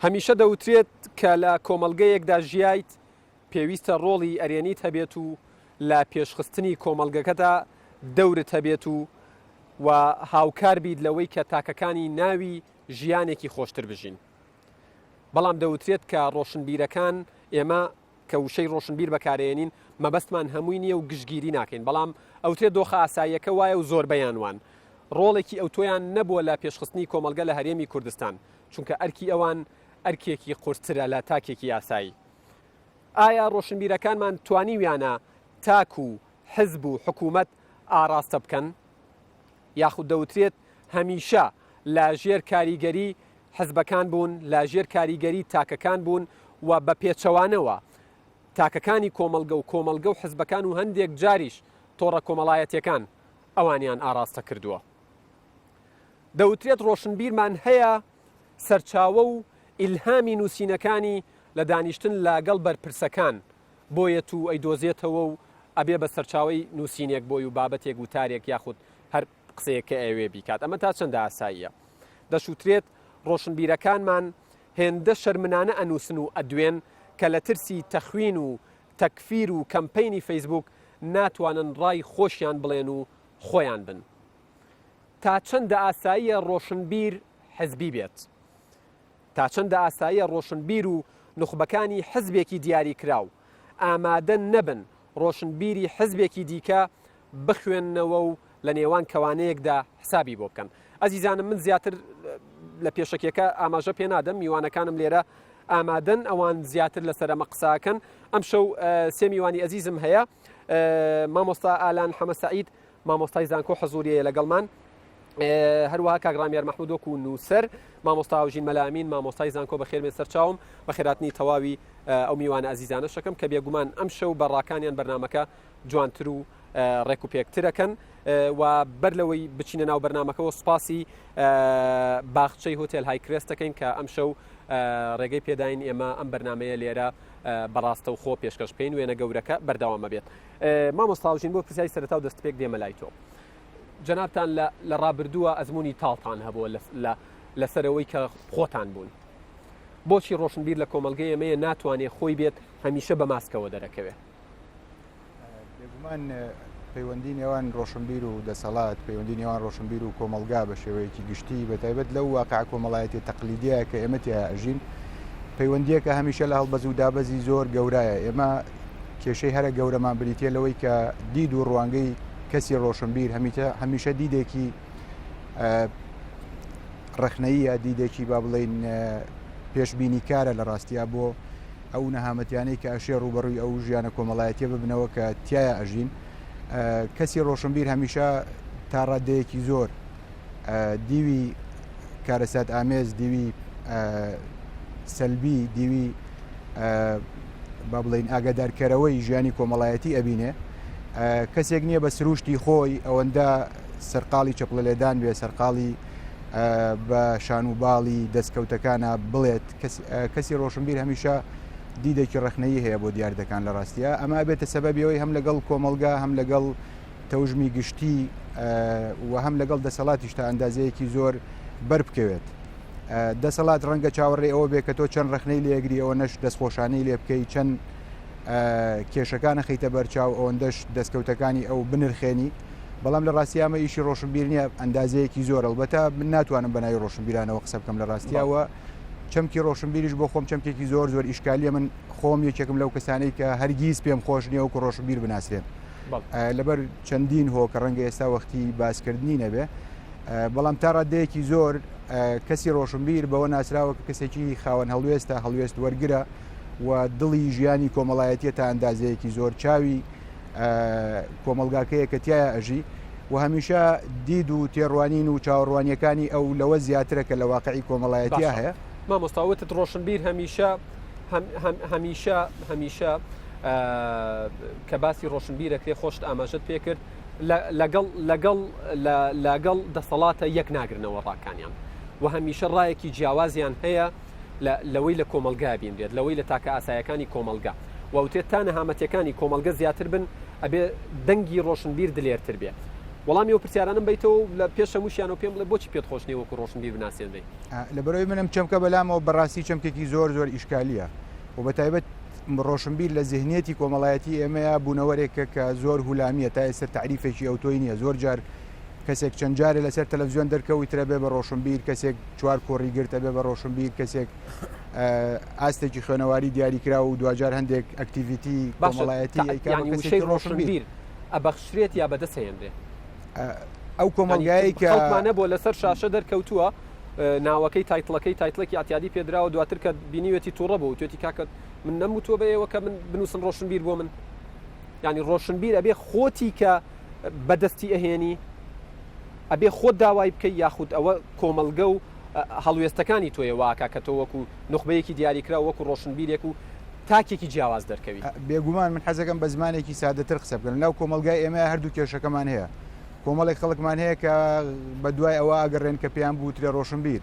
هەمیشە دەوترێت کە لە کۆمەڵگەیەکدا ژیایت پێویستە ڕۆڵی ئەرێنیت هەبێت و لە پێشخستنی کۆمەڵگەکەدا دەورت هەبێت و و هاوکار بیت لەوەی کە تاکەکانی ناوی ژیانێکی خۆشتر بژین. بەڵام دەوترێت کە ڕۆشنبیرەکان ئێمە کە وشەی ڕۆشنبیر بەکارەیەنین مەبەستمان هەمووی نییە و گشتگیری ناکەین بەڵام ئەوترێت دۆخە ئاساییەکە وایە و زۆربەیان وان ڕۆڵێکی ئەوتۆیان نەبووە لە پێشخستنی کۆمەڵگە لە هەرێمی کوردستان چونکە ئەرکی ئەوان ئەرکێکی قورسترە لە تاکێکی ئاسایی. ئایا ڕۆشنبیرەکانمان توانیویانە تاک و حزب و حکوومەت ئاڕاستە بکەن؟ یاخود دەوترێت هەمیشە لە ژێر کاریگەری حزبەکان بوون، لە ژێر کاریگەری تاکەکان بوون و بە پێچەوانەوە تاکەکانی کۆمەڵگە و کۆمەڵگە و حزبەکان و هەندێک جاریش تۆڕە کۆمەڵایەتیەکان ئەوانیان ئاڕاستە کردووە. دەوترێت ڕۆشنبیرمان هەیە سەرچاوە و ئیلهامی نووسینەکانی لە دانیشتن لە گەڵ بەرپرسەکان بۆیەت و ئەیدۆزێتەوە و ئەبێ بە سەرچاوەی نووسینێک بۆی و بابەتێک وتارێک یاخود هەر قسەیەک کە ئەیەوێ بیکات. ئەمە تا چەندە ئاساییە؟ دەشوترێت ڕۆشنبیرەکانمان هێندە شەرمنانە ئەنووسن و ئەدوێن کە لە ترسی تەخوین و تەکفیر و کەمپەینی فەیسبووک ناتوانن ڕای خۆشیان بڵێن و خۆیان بن. تا چەندە ئاساییە ڕۆشنبیر حزبی بێت؟ تا چەندە ئاساییە ڕۆشنبیر و نوخبەکانی حزبێکی دیاریکراو ئامادە نەبن ڕۆشنبیری حزبێکی دیکە بخوێننەوە و لە نێوان کەوانەیەکدا حسابی بۆ بکەن؟ ئەزیزانم من زیاتر لە پێشەکیەکە ئاماژە پێ نادەم، میوانەکانم لێرە ئامادەن ئەوان زیاتر لەسەر ئەمە قساکەن. ئەمشەو سێ میوانی ئەزیزم هەیە، مامۆستا ئالان حەمە سەعید مامۆستای زانکۆ حزوریەیە لەگەڵمان، هەروەها کاک ڕامیار مەحمود وەکو نووسەر، مامۆستا هاوژین مەلامین مامۆستای زانکۆ بەخێربێن سەرچاوم، بەخێراتنی تەواوی ئەو میوانە ئەزیزانەش ئەکەم کە بێگومان ئەمشەو بە ڕاکانیان بەرنامەکە جوانتر و ڕێک و پێکترەکەن و بەر لەوەی بچینە ناو بەرنامەکەەوە سوپاسی باخچەی هۆتێل های کرێست دەکەین کە ئەمشەو ڕێگەی پێداین ئێمە ئەم بەرنمەیە لێرە بەڕاستە و خۆ پێشکەش بکەین وێنە گەورەکە بەردەوامە بێت. مامۆستا هاوژین بۆ پرسیاری سەرەتا و دەستپێک دێمە لای تۆ. جەنابتان لە ڕابردووە ئەزموونی تاڵتان هەبووە لەسەرەوەی کە خۆتان بوون. بۆچی ڕۆشنبیر لە کۆمەڵگەی ئێمەیە ناتوانێ خۆی بێت هەمیشە بە ماسکەوە دەرەکەوێ؟ بێگومان پەیوەندی نێوان ڕۆشنبیر و دەسەڵات، پەیوەندی نێوان ڕۆشنبیر و کۆمەڵگا بە شێوەیەکی گشتی، بە تایبەت لەو واقع کۆمەڵایەتی تەقلیدیە کە ئێمە تیا ئەژین، پەیوەندیەکە هەمیشە لە هەڵبەز و دابەزی زۆر گەورایە. ئێمە کێشەی هەرە گەورەمان بریتە لەوەی کە دید و ڕوانگەی کەسی ڕۆشنبیر هەمیشە هەمیشە دیدێکی ڕەخنەییە، دیدێکی با بڵێین پێشبینیکارە لە ڕاستیا بۆ ئەو نەهامەتیانەی کە ئەشێ ڕووبەڕووی ئەو ژیانە کۆمەڵایەتیە ببنەوە کە تیایا ئەژین. کەسی ڕۆشنبیر هەمیشە تا ڕادەیەکی زۆر دیوی کارەسات ئامێز، دیوی سەلبی، دیوی با بڵێین ئاگادارکەرەوەی ژیانی کۆمەڵایەتی ئەبینێ. کەسێک نییە بە سروشتی خۆی ئەوەندە سەرقاڵی چەپڵە لێدان بێ، سەرقاڵی بە شان و باڵی دەستکەوتەکانە بڵێت. کەسی ڕۆشنبیر هەمیشە دیدێکی ڕەخنەیی هەیە بۆ دیاردەکان لە ڕاستیا ئەمە ئەبێتە سەبەبی ئەوەی هەم لەگەڵ کۆمەڵگا هەم لەگەڵ تەوژمی گشتی و هەم لەگەڵ دەسەڵاتیش تا ئەندازەیەکی زۆر بەر بکەوێت. دەسەڵات ڕەنگە چاوەڕێ ئەوە بێ کە تۆ چەند ڕەخنەی لێگری ئەوە نەش دەستخۆشانەی لێ بکەی چەند کێشەکانە خەیتە بەرچاو ئەوەندەش دەستکەوتەکانی ئەو بنرخێنی بەڵام لە ڕاستی ئەمە ئیشی ڕۆشنبیر نییە ئەندازەیەکی زۆر ئەڵبەتە من ناتوانم بە ناوی ڕۆشنبیرانەوە قسە بکەم لە ڕاستیاوە چەمکی ڕۆشنبیریش بۆ خۆم چەمکێکی زۆر زۆر ئیشکالیە من خۆم یەکێکم لەو کەسانەی کە هەرگیز پێم خۆش نییە وەکو ڕۆشنبیر بناسرێن لەبەر چەندین هۆ کە ڕەنگە ئێستا وەختی باسکردنی نەبێ بەڵام تا ڕادەیەکی زۆر کەسی ڕۆشنبیر بەوە ناسراوە کە کەسێکی خاوەن هەڵوێستە هەڵوێست وەرگرە و دڵی ژیانی کۆمەڵایەتیە تا ئەندازەیەکی زۆر چاوی کۆمەڵگاکەیە کە تیایا ئەژی و هەمیشە دید و تێڕوانین و چاوەڕوانیەکانی ئەو لەوە زیاترە کە لە واقعی کۆمەڵایەتیا هەیە. مامۆستا وتت ڕۆشنبیر هەمیشە هەمیشە هەمیشە کە باسی ڕۆشنبیر ئەکرێ خۆشت ئاماژەت پێکرد لەگەڵ لەگەڵ لەگەڵ دەسەڵاتە یەک ناگرنەوە ڕاکانیان و هەمیشە ڕایەکی جیاوازیان هەیە لەوەی لە کۆمەڵگا بینرێت لەوەی لە تاکە ئاسایەکانی کۆمەڵگا و ئەوترێت تا نەهامەتیەکانی کۆمەڵگە زیاتر بن ئەبێ دەنگی ڕۆشنبیر دلێرتر بێ. وەڵامی ئەو پرسیارانەم بەیتەوە و لە پێش هەمووشیانەوە پێم بڵێ بۆچی پێت خۆش نییە وەکو ڕۆشنبیر بناسێنرێی؟ لەبەرئەوەی من ئەم چەمکە بەلامەوە بەڕاستی چەمکێکی زۆر زۆر ئیشکالییە و بەتایبەت ڕۆشنبیر لە زیهنیەتی کۆمەڵایەتی ئێمەیا بوونەوەرێکە کە زۆر هولامییە تا ئێستا تەعریفێکی ئەوتۆی نییە زۆر جار کەسێک چەند جارێ لەسەر تەلەفزیۆن دەرکەوت ترە بێ بە ڕۆشنبیر کەسێک چوار کۆڕی گرت ئەبێ بە ڕۆشنبیر کەسێک ئاستێکی خوێنەواری دیاریکراو و دواجار هەندێک activity باشە کۆمەڵایەتی ئەیکا بە یانی کەسێکی وشەی ڕۆشنبیر. ڕۆشنبیر ئەبەخشرێت یا بەدەست ئەهێنرێ؟ ئەو کۆمەڵگایەی کە. خەڵکمان هەبووە لەسەر شاشە دەرکەوتووە ناوەکەی title ەکەی title ێکی ئەعتیادی پێدراوە دواتر کە بینیوێتی توڕە بوو وتوێتی کاکە من نەموتووە بە ئێوە کە من بنووسن ڕۆشنبیر بۆ من یعنی ڕۆشنبیر ئەبێ خۆتی کە بەدەستی ئەهێنی ئەبێ خۆت داوای بکەی یاخود ئەوە کۆمەڵگە و هەڵوێستەکانی تۆیە واکا کە تۆ وەکو نوخبەیەکی دیاریکراو وەکو ڕۆشنبیرێک و تاکێکی جیاواز دەرکەوی. بێگومان من حەزەکەم بە زمانێکی سادەتر قسە بکەم لەناو کۆمەڵگای ئێمە هەردوو کێشەکەمان هەیە کۆمەڵێک خەڵکمان هەیە کە بە دوای ئەوە ئەگەڕێن کە پێیان بوترێ ڕۆشنبیر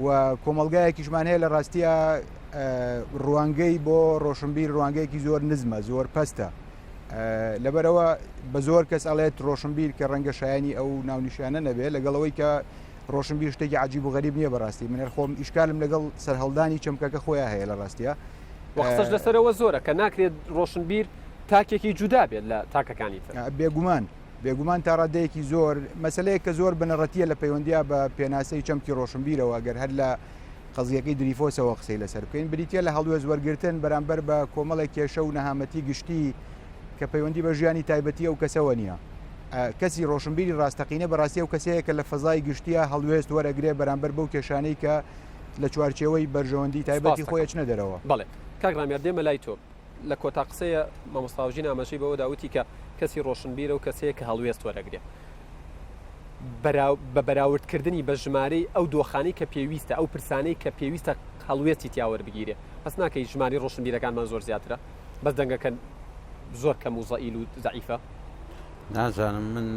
و کۆمەڵگایەکیشمان هەیە لە ڕاستیە ڕوانگەی بۆ ڕۆشنبیر ڕوانگەیەکی زۆر نزمە زۆر پەستە لەبەرەوە بە زۆر کەس ئەڵێت ڕۆشنبیر کە ڕەنگە شایانی ئەو ناونیشانە نەبێت لەگەڵەوەی کە ڕۆشنبیر شتێکی عجیب و غەریب نییە بەڕاستی من هەر خۆم ئیشکالم لەگەڵ سەرهەڵدانی چەمکەکە خۆیان هەیە لە ڕاستیە وە قسەش لەسەرەوە زۆرە کە ناکرێت ڕۆشنبیر تاکێکی جودا بێت لە تاکەکانی تر. بێگومان، بێگومان تا ڕادەیەکی زۆر، مەسەلەیەک کە زۆر بنەڕەتییە لە پەیوەندییا بە پێناسەی چەمکی ڕۆشنبیرەوە، گەر هەر لە قەزییەکەی دریفۆسەوە قسەی لەسەر بکەین، بریتییە لە هەڵوێست وەرگرتن بەرامبەر بە کۆمەڵێک کێشە و نەهامەتی گشتی کە پەیوەندی بە ژیانی تایبەتی ئەو کەسەوە نییە. کەسی ڕۆشنبیری ڕاستەقینە بەڕاستی ئەو کەسەیە کە لە فەزای گشتییا هەڵوێست وەرەگرێ بەرامبەر بەو کێشانەی کە لە چوارچێوەی بەرژەوەندی تایبەتی خۆی ئەچنە دەرەوە. بەڵێ کاک ڕامیار دێمە لای تۆ لە کۆتا قسەیە مامۆستا هاوژین ئاماژەی بەوەدا وتی کە کەسی ڕۆشنبیرە و کەسەیە کە هەڵوێست وەرەگرێ بە بەراوردکردنی بە ژمارەی ئەو دۆخانەی کە پێویستە ئەو پرسانەی کە پێویستە هەڵوێستی تیا وەربگیرێ هەست ناکەی ژمارەی ڕۆشنبیرەکانمان زۆر زیاترە بەس دەنگەکە زۆر کەم و زەئیل و زەعیفە؟ نازانم من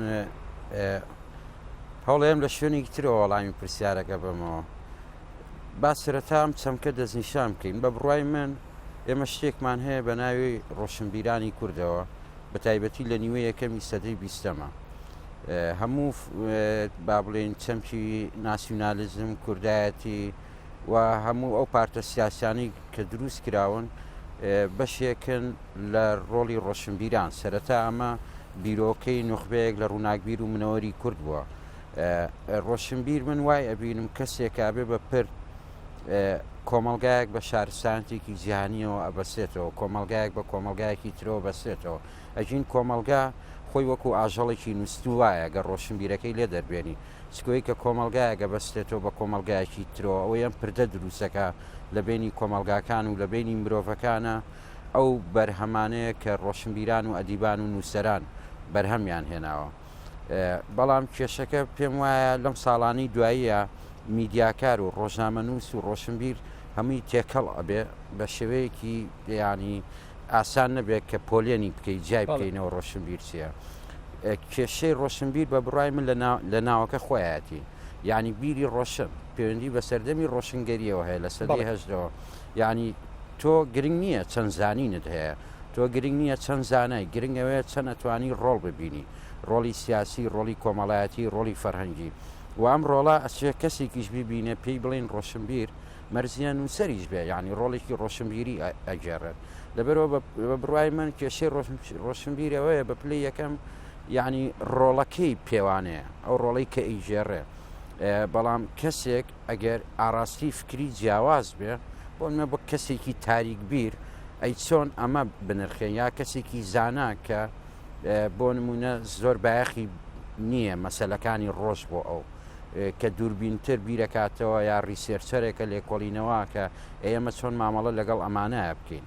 هەوڵێم لە شوێنێکی ترەوە وەڵامی پرسیارەکە بەمەوە. با سەرەتا ئەم چەمکە دەستنیشان بکەین. بە بڕوای من ئێمە شتێکمان هەیە بە ناوی ڕۆشنبیرانی کوردەوە، بە تایبەتی لە نیوەی یەکەمی سەدەی بیستەمە. هەموو با بڵێین چەمکی ناسیونالیزم، کوردایەتی و هەموو ئەو پارتە سیاسیانەی کە دروست کراون بەشێکن لە ڕۆڵی ڕۆشنبیران. سەرەتا ئەمە بیرۆکەی نوخبەیەک لە ڕووناکبیر و منەوەری کورد بووە. ڕۆشنبیر من وای ئەبینم کەسێکە ئەبێ بە پرد کۆمەڵگایەک بە شارستانتێکی جیهانیەوە ئەبەسێتەوە کۆمەلگایەک بە کۆمەلگایەکی ترەوە بەسێتەوە ئەژین کۆمەلگا خۆی وەکو ئاژەڵێکی نووسو وایە گەر ڕۆشنبیرەکەی لێ دەربێنی چکۆی کە کۆمەلگایەکە بەستێتەوە بە کۆمەلگایەکی ترەوە ئەوەی ئەم پردە دروستەکە لە بینی کۆمەلگاکان و لە بینی مرۆڤەکانە ئەو بەرهەمانەیە کە ڕۆشنبیران و ئەدیبان و نووسەران بەرهەمیان هێناوە. بەڵام کێشەکە پێم وایە لەم ساڵانەی دواییە میدیاکار و ڕۆژنامەنووس و ڕۆشنبیر هەمووی تێکەڵ ئەبێ بە شێوەیەکی ینی ئاسان نەبێت کە پۆلێنی بکەیت جای بکەینەوە ڕۆشنبیر چییە کێشەی ڕۆشنبیر بە بڕای من لە ناوەکە خۆیەتی یعنی بیری ڕۆشن پەیوەندی بە سەردەمی ڕۆشنگەریەوە هەیە لە سەدەی هەشتەوە یعنی تۆ گرنگ نییە چەند زانینت هەیە تۆ گرنگ نییە چەند زانای، گرنگ ئەوەیە چەند ئەتوانی ڕۆڵ ببینی، ڕۆڵی سیاسی، ڕۆڵی کۆمەڵایەتی، ڕۆڵی فەرهەنگی. و ئەم ڕۆڵە ئەچێ کەسێکیش بیبینێ پێی بڵێین ڕۆشنبیر، مەرج نییە نووسەریش بێ، یانی ڕۆڵێکی ڕۆشنبیری ئەگێڕێت. لەبەرئەوە بە بڕوای من کێشەی ڕۆشنبیر ئەوەیە بە پلەی یەکەم یانی ڕۆڵەکەی پێوانەیە، ئەو ڕۆڵەی کە ئەیگێڕێ. بەڵام کەسێک ئەگەر ئاڕاستی فکری جیاواز بێ، بۆ نمونە بۆ کەسێکی تاریکبیر، ئەی چۆن ئەمە بنرخێن یا کەسێکی زانا کە بۆ نمونە زۆر بایەخی نییە مەسەلەکانی ڕۆژ بۆ ئەو کە دووربینتر بیرەکاتەوە یا researcher ێکە لێکۆڵینەوە کە ئێمە چۆن مامەڵە لەگەڵ ئەمانە بکەین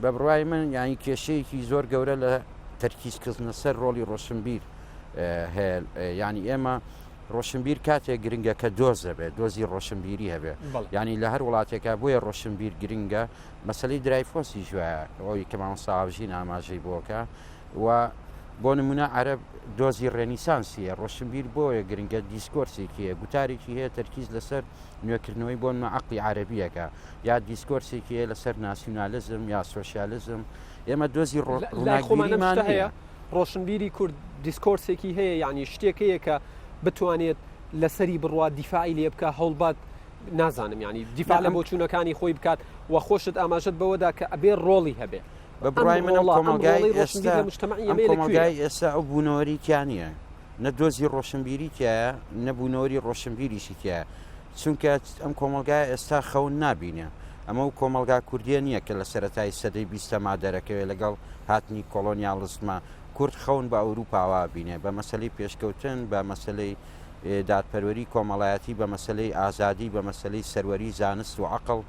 بە بڕای من یانی کێشەیەکی زۆر گەورە لە تەرکیزکردنە سەر ڕۆڵی ڕۆشنبیر هەیە ینی ئێمە ڕۆشنبیر کاتێک گرنگە کە دۆز هەبێت، دۆزی ڕۆشنبیری هەبێت. یانی لە هەر وڵاتێکا بۆیە ڕۆشنبیر گرنگە، مەسەلەی درایفۆسیش وایە، ئەوەی کە مامۆستا هاوژین ئاماژەی بۆکە و بۆ نمونە عەرەب دۆزی ڕێنیسانسی هەیە، ڕۆشنبیر بۆیە گرنگە discourse ێکی هەیە، گوتارێکی هەیە تەرکیز لەسەر نوێکردنەوەی بۆ نمونە عەقڵی عەرەبییەکە، یا discourse ێکی هەیە لەسەر ناسیونالیزم یا سۆسیالیزم. ئێمە دۆزی لای خۆمان ئەم ڕووناکبیریمان شتە هەیە؟ نییە. ڕۆشنبیری کورد. discourse ێکی هەیە یعنی شتێک هەیە کە بتوانێت لەسەری بڕوا دیفاعی لێ بکە هەوڵبات نازانم یعنی دیفاع لە بۆچوونەکانی خۆی بکات و خۆشت ئاماژەت بەوەدا کە ئەبێ ڕۆڵی هەبێ. بە بڕای من ئەم کۆمەڵگای ئێستا ئەم کۆمەڵگای ئێستا ئەو بوونەوەری تیا نییە نە دۆزی ڕۆشنبیری تایە نە بوونەوەری ڕۆشنبیریشی تایە چونکە ئەم کۆمەڵگای ئێستا خەون نابینێ ئەمە و کۆمەڵگا کوردیە نییە کە لە سەتای سەدەی بیستەما دەرەکەوێت لەگەڵ هاتنی کۆڵۆنیاڵزمە کورد خەون بە ئەوروپاوا بینێ بە مەسلەی پێشکەوتن بە مەسلەی دادپەروەری کۆمەڵایەتی بە مەسلەی ئازادی بە مەسلەی سەروەری زانست و عقل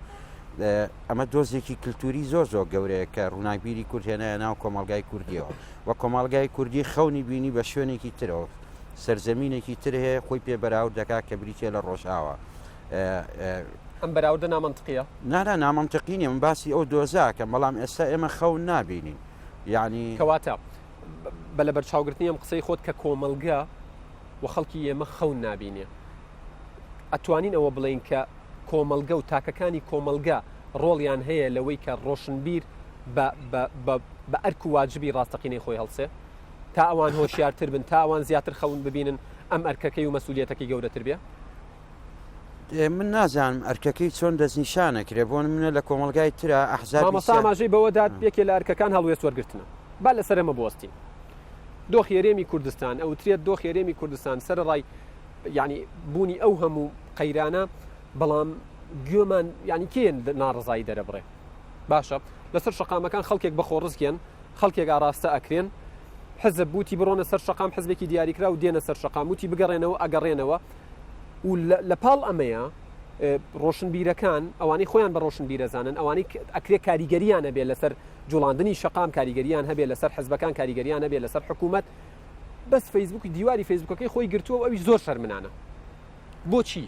ئەمە دۆزێکی کلتوری زۆر زۆر گەورەیە کە ڕووناکبیری کورد هێنایە ناو کۆمەڵگای کوردیەوە و کۆمەڵگای کوردی خەونی بینی بە شوێنێکی ترەوە سەرزەمینێکی تر هەیە خۆی پێ بەراورد دەکات کە بریتە لە ڕۆژئاوا. ئەم بەراوردە نامەنتقیە؟ نانا نامەنتقی نیە من باسی ئەو دۆزاکەم بەڵام ئێستا ئێمە خەون نابینین یعنی کەواتە بە لەبەرچاوگرتنی ئەم قسەی خۆت کە کۆمەڵگە و خەڵکی ئێمە خەون نابینێ ئەتوانین ئەوە بڵێین کە کۆمەڵگە و تاکەکانی کۆمەڵگە ڕۆڵیان هەیە لەوەی کە ڕۆشنبیر بە بە بە بە ئەرک و واجبی ڕاستەقینەی خۆی هەڵسێ تا ئەوان هۆشیارتر بن تا ئەوان زیاتر خەون ببینن ئەم ئەرکەکەی و مەسئولیەتەکەی گەورەتر بێ؟ من نازانم ئەرکەکەی چۆن دەستنیشانەکرێ بۆ منە لە کۆمەلگای ترا ئەحزابی مامۆستا ئاماژەی بەوەدا یەکێ لە ئەرکەکان هەڵوێست وەرگرتنە با لەسەر ئەمە بوەستین دۆخی هەرێمی کوردستان ئەوترێت دۆخی هەرێمی کوردستان سەرەڕای یعنی بوونی ئەو هەموو قەیرانە بەڵام گوێمان یعنی کێ ناڕزایی دەرەبڕێ باشە لەسەر شەقامەکان خەڵکێک بە خۆڕزگێن خەڵکێک ئاراستە ئەکرێن حزب بوتی بڕۆنە سەر شەقام حزبێکی دیاریکرا و دێنە سەر شەقام وتی بگەڕێنەوە ئەگەڕێنەوە و لە پاڵ ئەمەیە ڕۆشنبیرەکان ئەوانەی خۆیان بە ڕۆشنبیرەزانن ئەوانەی ئەکرێ کاریگەریان هەبێ لەسەر جوڵاندنی شەقام کاریگەریان هەبێ لەسەر حزبەکان کاریگەریان هەبێ لەسەر حکوومەت بەس فەیسبووکی دیواری فەیسبووکەکەی خۆی گرتووە و ئەویش زۆر شەرمنانە. بۆچی؟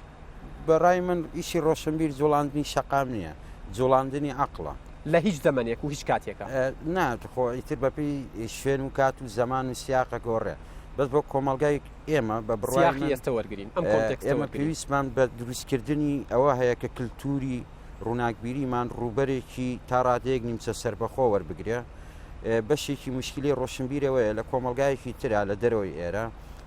بە ڕای من ئیشی ڕۆشنبیر جوڵاندنی شەقام نییە، جوڵاندنی عەقڵە. لە هیچ زەمەنێک و هیچ کاتێکا. نا خۆ ئیتر بەپێی شوێن و کات و زەمان و سیاق ئەگۆڕێ. بەس بۆ کۆمەڵگای ئێمە بە بڕوای سیاقی من ئێستە وەرگرین، ئەم context ە ئێمە وەرگرین. پێویستمان بە دروستکردنی ئەوە هەیە کە کلتوری ڕووناکبیریمان ڕووبەرێکی تا ڕادەیەک نیمچە سەربەخۆ وەربگرێ. بەشێکی موشکیلەی ڕۆشنبیر ئەوەیە لە کۆمەڵگایەکی ترا لە دەرەوەی ئێرە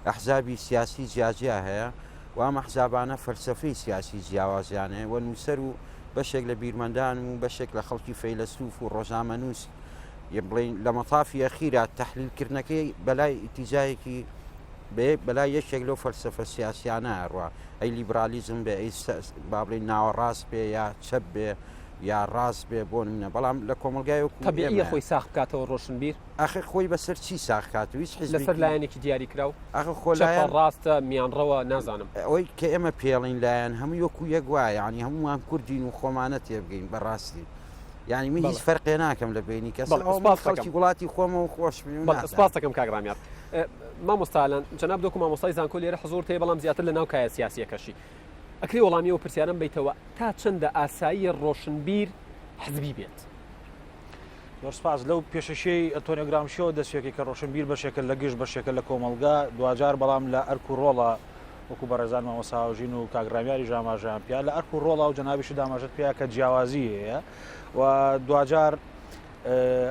ئەحزابی سیاسی جیاجیا هەیە و ئەم ئەحزابانە فەلسەفەی سیاسی جیاوازیان هەیە و نووسەر و بەشێک لە بیرمەندان و بەشێک لە خەڵکی فەیلەسوف و ڕۆژنامەنووس بڵین لە مەتافی ئەخیرا تەحلیلکردنەکەی بەلای ئیتیجاهێکی بەلای یەکێک لەو فەلسەفە سیاسیانە ڕوا ئەی لیبرالیزم بێ ئەی با بڵێین ناوەڕاست بێ یا چەپ بێ یا ڕاست بێ بۆ نمونە بەڵام لە کۆمەڵگای وەکو تەبیعیە خۆی ساغ بکاتەوە ڕۆشنبیر؟ ئاخر خۆی بەسەر چی ساغ کات و هیچ حزبێکی لەسەر لایەنێکی دیاریکراو؟ ئاخر خۆ چەپە لایەن ڕاستە میانڕەوە نازانم. ئەوەی کە ئێمە پێڵین لایەن هەمووی وەکو یەک وایە یانی هەموومان کوردین و خۆمانە تێبگەین بەڕاستی یانی من هیچ بەڵێ. فەرقێ ناکەم لە بەینی کەس بەڵێ ئەوە من سپاس دەکەم. خەڵکی وڵاتی خۆمە و خۆشم و بەڵێ نازانم. سپاس دەکەم کاک ڕامیار. مامۆستا ئالان جەنابت وەکو مامۆستای زانکۆ لێرە حزوورت هەیە بەڵام زیاتر لەناو کایە سیاسییەکەشی. ئەکرێ وەڵامی ئەو پرسیارەم بەیتەوە تا چەندە ئاساییە ڕۆشنبیر حزبی بێت؟ زۆر سپاس. لەو پێشەکیەی ئەنتۆنیۆ گرامشیەوە دەستپێکەی کە ڕۆشنبیر بەشێکە لە گشت، بەشێکە لە کۆمەڵگا، دواجار بەڵام لە ئەرک و ڕۆڵە وەکو بەڕێزان مامۆستا هاوژین و کاک ڕامیاریش ئاماژەیان پیا لە ئەرک و ڕۆڵە و جەنابیشت ئاماژەت پیا کە جیاوازی هەیە و دواجار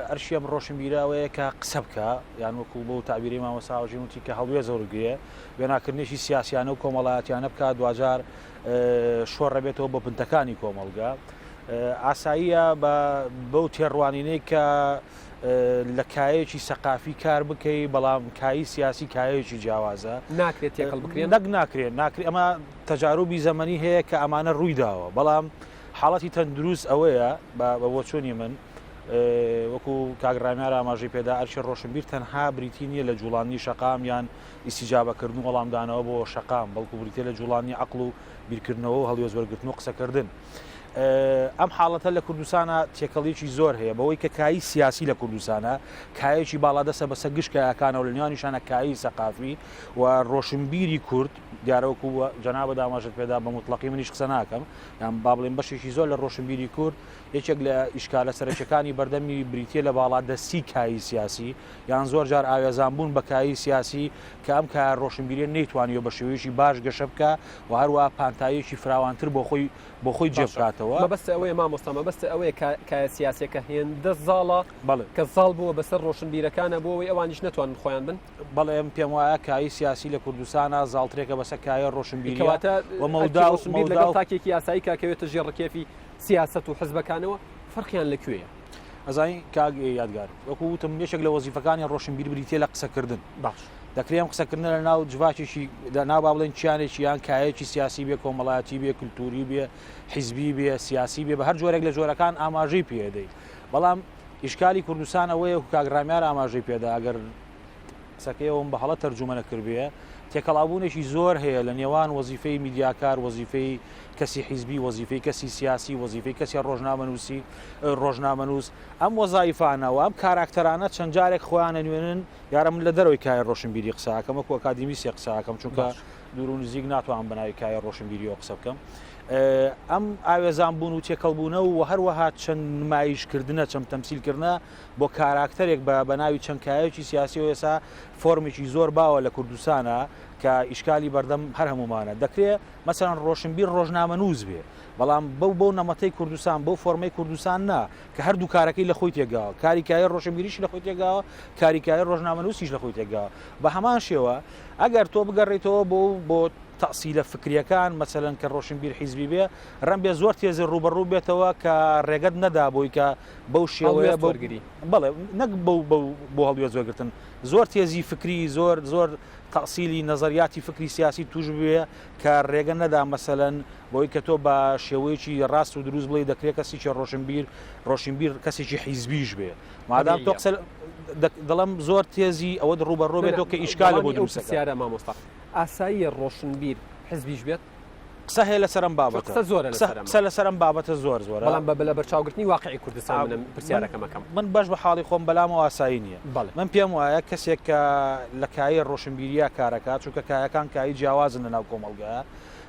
ئەرکی ئەم ڕۆشنبیرە ئەوەیە کە قسە بکا یان وەکو بەو تەعبیرەی مامۆستا هاوژین وتی کە هەڵوێست وەرگرێ وێناکردنێکی سیاسیانە و کۆمەڵایەتیانە بکا دواجار شۆڕەبێتەوە بۆ پنتەکانی کۆمەڵگە ئاساییە بە بەو تێڕوانینەی کە لە کایەکی سەقافی کار بکەی بەڵام کایی سیاسی کایەکی جیاوازە ناکرێت تێکەڵ بکرێن نەک ناکرێت ناکرێت ئەمە تەجاروبی زەمەنی هەیە کە ئەمانە ڕووی داوە بەڵام حاڵەتی تەندروست ئەوەیە بە بۆچوونی من وەکو کاک ڕامیار ئاماژەی پێدا ئەرکی ڕۆشنبیر تەنها بریتی نییە لە جوڵاندنی شەقام یان ئیستیجابەکردن و وەڵامدانەوە بۆ شەقام بەڵکو بریتیە لە جوڵاندنی عەقڵ و بیرکردنەوە و هەڵوێست وەرگرتن و قسەکردن. ئەم حاڵەتە لە کوردستانە تێکەڵیەکی زۆر هەیە بەوەی کە کایی سیاسی لە کوردستانە کایەکی باڵادەسە بەسەر گشت کایەکانەوە لە نێوانیشانە کایی سەقافی و ڕۆشنبیری کورد دیارە وەکو جەنابت ئاماژەت پێدا بە موتڵەقی منیش قسە ناکەم یان با بڵێم بەشێکی زۆر لە ڕۆشنبیری کورد یەکێک لە ئیشکالە سەرەکیەکانی بەردەمی بریتیە لە باڵادەستی کایی سیاسی یان زۆر جار ئاوێزان بوون بە کایی سیاسی کە ئەم کایە ڕۆشنبیریە نەیتوانیوە بە شێوەیەکی باش گەشە بکا و هەروەها پانتاییەکی فراوانتر بۆ خۆی بۆ خۆی جێ باشە بکاتەوە. مەبەستت ئەوەیە مامۆستا مەبەستت ئەوەیە کە کایە سیاسیەکە هێندە زاڵە بەڵێ. کە زاڵ بووە بەسەر ڕۆشنبیرەکانە بۆ ئەوەی ئەوانیش نەتوانن خۆیان بن؟ بەڵێ من پێم وایە کایەی سیاسی لە کوردستانا زاڵترێکە بەسەر کایەی ڕۆشنبیریە کەواتە و ئەرکی مەودا و ڕۆشنبیر مەودا لەگەڵ و تاکێکی ئاسایی کە ئەکەوێتە ژێر ڕکێفی سیاسەت و حزبەکانەوە فەرقیان لە کوێیە؟ ئەزانی کاک یادگار وەکو وتم یەکێک لە وەزیفەکانی ڕۆشنبیر بریتیە لە قسەکردن. باش. دەکرێ ئەم قسەکردنە لە ناو جڤاکێکی لە ناو با بڵێن کیانێکی یان کایەکی سیاسی بێ کۆمەڵایەتی بێ کللتوری بێ حیزبی بێ سیاسی بێ بە هەر جۆرێک لە جۆرەکان ئاماژەی پێدەی بەڵام ئیشکالی کوردستان ئەوەیە و کاک ڕامیار ئاماژەی پێدا ئەگەر قسەکەیەوەم بە هەڵە تەرجومە نەکردبێ تێکەڵاوبوونێکی زۆر هەیە لە نێوان وەزیفەی میدیاکار وەزیفەی کەسی حیزبی وەزیفەی کەسی سیاسی وەزیفەی کەسی ڕۆژنامەنووسی ڕۆژنامەنووس ئەم وەزایفانە و ئەم کاراکتەرانە چەند جارێک خۆیان ئەنوێنن دیارە من لە دەرەوەی کایە ڕۆشنبیری قسە ئەکەم وەکو ئەکادیمیسێ قسە ئەکەم چونکە دوور و نزیک ناتوانم بەناوی کایە ڕۆشنبیریەوە قسە بکەم ئەم ئاوێزان بوون و تێکەڵبوونە و هەروەها چەند نمایشکردنە چەند تەمسیلکردە بۆ کاراکتەرێک بە بەناوی چەند کایەکی سیاسی و ئێسا فۆرمێکی زۆر باوە لە کوردستانە کە ئیشکالی بەردەم هەر هەمومانە دەکرێ مەسەلەن ڕۆشنبیر ڕۆژنامەنووس بێ بەڵام بەو بەو نەمەتەی کوردستان بەو فۆرمەی کوردستان نا کە هەردوو کارەکەی لە خۆی تێگاوە کاری کایە ڕۆشنبیریشی لە خۆی تێگاوە کاری کایە ڕۆژنامەنووسیش لە خۆی تێگاوە بە هەمان شێوە ئەگەر تۆ بگەڕێیتەوە بۆ بۆ تەسیلە فکریەکان مەسەلەن کە ڕۆشنبیر حیزبی بێ ڕەنبێ زۆر تێزی ڕووبەڕوو بێتەوە کە ڕێگەت نەدا بۆی کە بەو شێوەیە هەڵوێست وەرگری. بەڵێ نەک بەو بەو بۆ هەڵوێست وەرگرتن زۆر تێزی فکری زۆر زۆر تەسیلی نەزەریاتی فکری سیاسی توش بوێ کە ڕێگە نەدا مەسەلەن بەوەی کە تۆ بە شێوەیەکی ڕاست و دروست بڵێی دەکرێ کەسێکی ڕۆشنبیر ڕۆشنبیر کەسێکی حیزبیش بێ مادام تۆ قسە دەڵێم زۆر تێزی ئەوەت ڕووبەڕوو بێتەوە کە ئیشکالە بۆ دروست پرسیارە مامۆستا ئاساییە ڕۆشنبیر حزبیش بێت؟ قسە هەیە لەسەر ئەم بابەتە قسە زۆرە لەسەر ئەمە. قسە لەسەر ئەم بابەتە زۆر زۆرە بەڵام بە لەبەرچاوگرتنی واقعی کوردستان منم پرسیارەکەم ئەکەم. من بەش بە حاڵی خۆم بەلامەوە ئاسایی نییە. بەڵێ. من پێم وایە کەسێک کە لە کایەی ڕۆشنبیرییا کارەکات چونکە کایەکان کایەی جیاوازن لەناو کۆمەڵگایە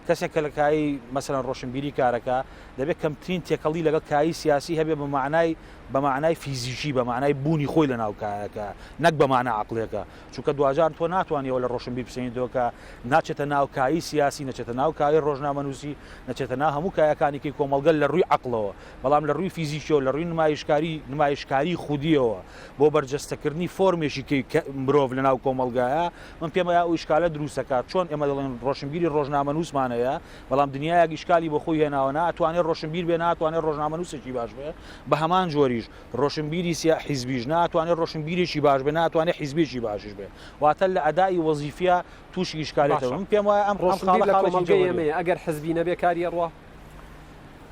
کەسێک کە لە کایەی مەسەلەن ڕۆشنبیری کارەکا دەبێت کەمترین تێکەڵی لەگەڵ کایەی سیاسی هەبێ بە مەعنای بە مەعنای فیزیکی بە مەعنای بوونی خۆی لەناو کایەکە نەک بە مانا عەقڵیەکە چونکە دواجار تۆ ناتوانی ئەوە لە ڕۆشنبیر بسێنیتەوە کە ناچێتە ناو کایەی سیاسی، نەچێتە ناو کایەی ڕۆژنامەنووسی، نەچێتە ناو هەموو کایەکانی کەی کۆمەڵگە لە ڕووی عەقڵەوە، بەڵام لە ڕووی فیزیکیەوە، لە ڕووی نمایشکاری، نمایشکاری خودیەوە بۆ بەرجەستەکردنی فۆرمێکی کەی مرۆڤ لە ناو کۆمەڵگایە، من پێم وایە ئەو ئیشکالە دروست دەکات. چۆن ئێمە دەڵێن ڕۆشنبیری ڕۆژنامەنووسمان هەیە، بەڵام دنیایەک ئیشکالی بۆ خۆی هێناوە، نا ئەتوانێ ڕۆشنبیر بێ، نا ئەتوانێ ڕۆژنامەنووسێکی باش بێ، بە هەمان جۆریش ڕۆشنبیری سیا حیزبیش ناتوانێت ڕۆشنبیرێکی باش بێ ناتوانێت حیزبێکی باشیش بێ واتە لە ئەدای وەزیفیە تووشی ئیشکالێتەوە من پێم وایە ئەم ڕۆشنبیر لە کۆمەڵگەی ئێمەیە ئەگەر حزبی نەبێ کاری ئەڕوا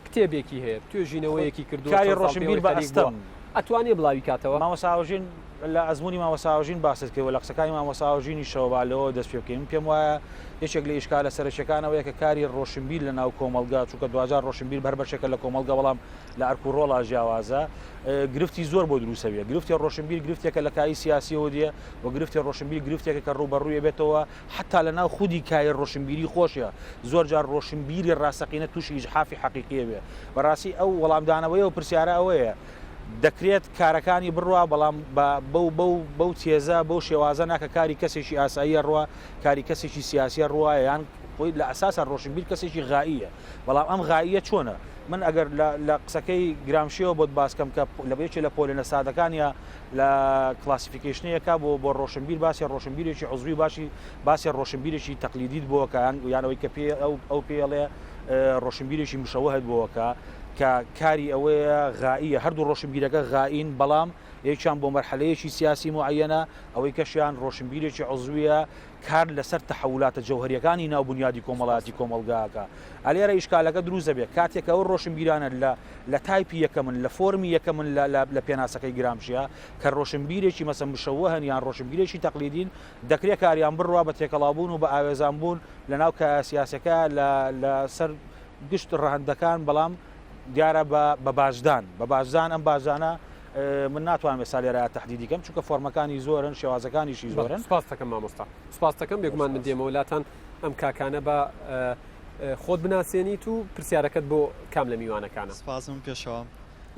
کتێبێکی هەیە توێژینەوەیەکی کردووە کاری ڕۆشنبیر بە ئەستەم ئەتوانێ بڵاوی کاتەوە مامۆستا هاوژین لە ئەزموونی مامۆستا هاوژین باست کرد و لە قسەکانی مامۆستا هاوژینیشەوە با لەوە دەست پێ بکەین من پێم وایە یەکێک لە ئیشکالە سەرەکیەکان ئەوەیە کە کاری ڕۆشنبیر لە ناو کۆمەڵگا چونکە دواجار ڕۆشنبیر هەر بەشێکە لە کۆمەڵگا بەڵام لە ئەرک و ڕۆڵا جیاوازە گرفتی زۆر بۆ دروستەبێ گرفتی ڕۆشنبیر گرفتێکە لە کایی سیاسیەوە دێ و گرفتی ڕۆشنبیر گرفتێکە کە ڕووبەڕووی بێتەوە حتا لە ناو خودی کای ڕۆشنبیری خۆشە زۆر جار ڕۆشنبیری ڕاستەقینە تووشی ئیجحافی حەقیقیە بێ بەڕاستی ئەو وەڵامدانەوەی و پرسیارە ئەوەیە دەکرێت کارەکانی بڕوا بەڵام بەو بەو بەو تێزە بەو شێوازە ناکە کاری کەسێکی ئاساییە ڕوە کاری کەسێکی سیاسیە ڕوە یان خۆی لە ئەساسا ڕۆشنبیر کەسێکی غائیە بەڵام ئەم غائیە چۆنە من ئەگەر لە لە قسەکەی گرامشیەوە بۆت باس کەم کە لە یەکێ لە پۆلێنە سادەکانیا لە classification ەیەکا بۆ بۆ ڕۆشنبیر باسی ڕۆشنبیرێکی عوزوی باشی باسی ڕۆشنبیرێکی تەقلیدیت بۆ کە یان یان ئەوەی کە پێ ئەو ئەو پێڵێ ڕۆشنبیرێکی مشەوەهت بۆ کە کە کاری ئەوەیە غائیە هەردوو ڕۆشنبیرەکە غائین بەڵام یەکیان بۆ مەرحەلەیەکی سیاسی موعەیەنە ئەوەی کەشیان ڕۆشنبیرێکی عوزویە کار لەسەر تەحەولاتە جەوهەریەکانی ناو بونیادی کۆمەڵایەتی کۆمەڵگا ئەکا. ئەلێرە ئیشکالەکە دروست دەبێ. کاتێک کە ئەو ڕۆشنبیرانە لە لە تایپی یەکەمن، لە فۆرمی یەکەمن لە لە لە پێناسەکەی گرامشیا، کە ڕۆشنبیرێکی مەسەن مشەوەهن یان ڕۆشنبیرێکی تەقلیدین، دەکرێ کاریان بڕوا بە تێکەڵاوبوون و بە ئاوێزانبوون لە ناو کایە سیاسیەکە لە لە سەر گشت ڕەهەندەکان، بەڵام دیارە بە بە باجدان، بە باجدان ئەم باجدانە من ناتوانم ئێستا لێرە تەحدیدی کەم چونکە فۆرمەکانی زۆرن شێوازەکانیشی زۆرن. سپاست دەکەم مامۆستا سپاست دەکەم بێگومان من دێمەوە لاتان ئەم کاکانە بە خۆت بناسێنیت و پرسیارەکەت بۆ کام لە میوانەکانە. سپاس من پێشەوام.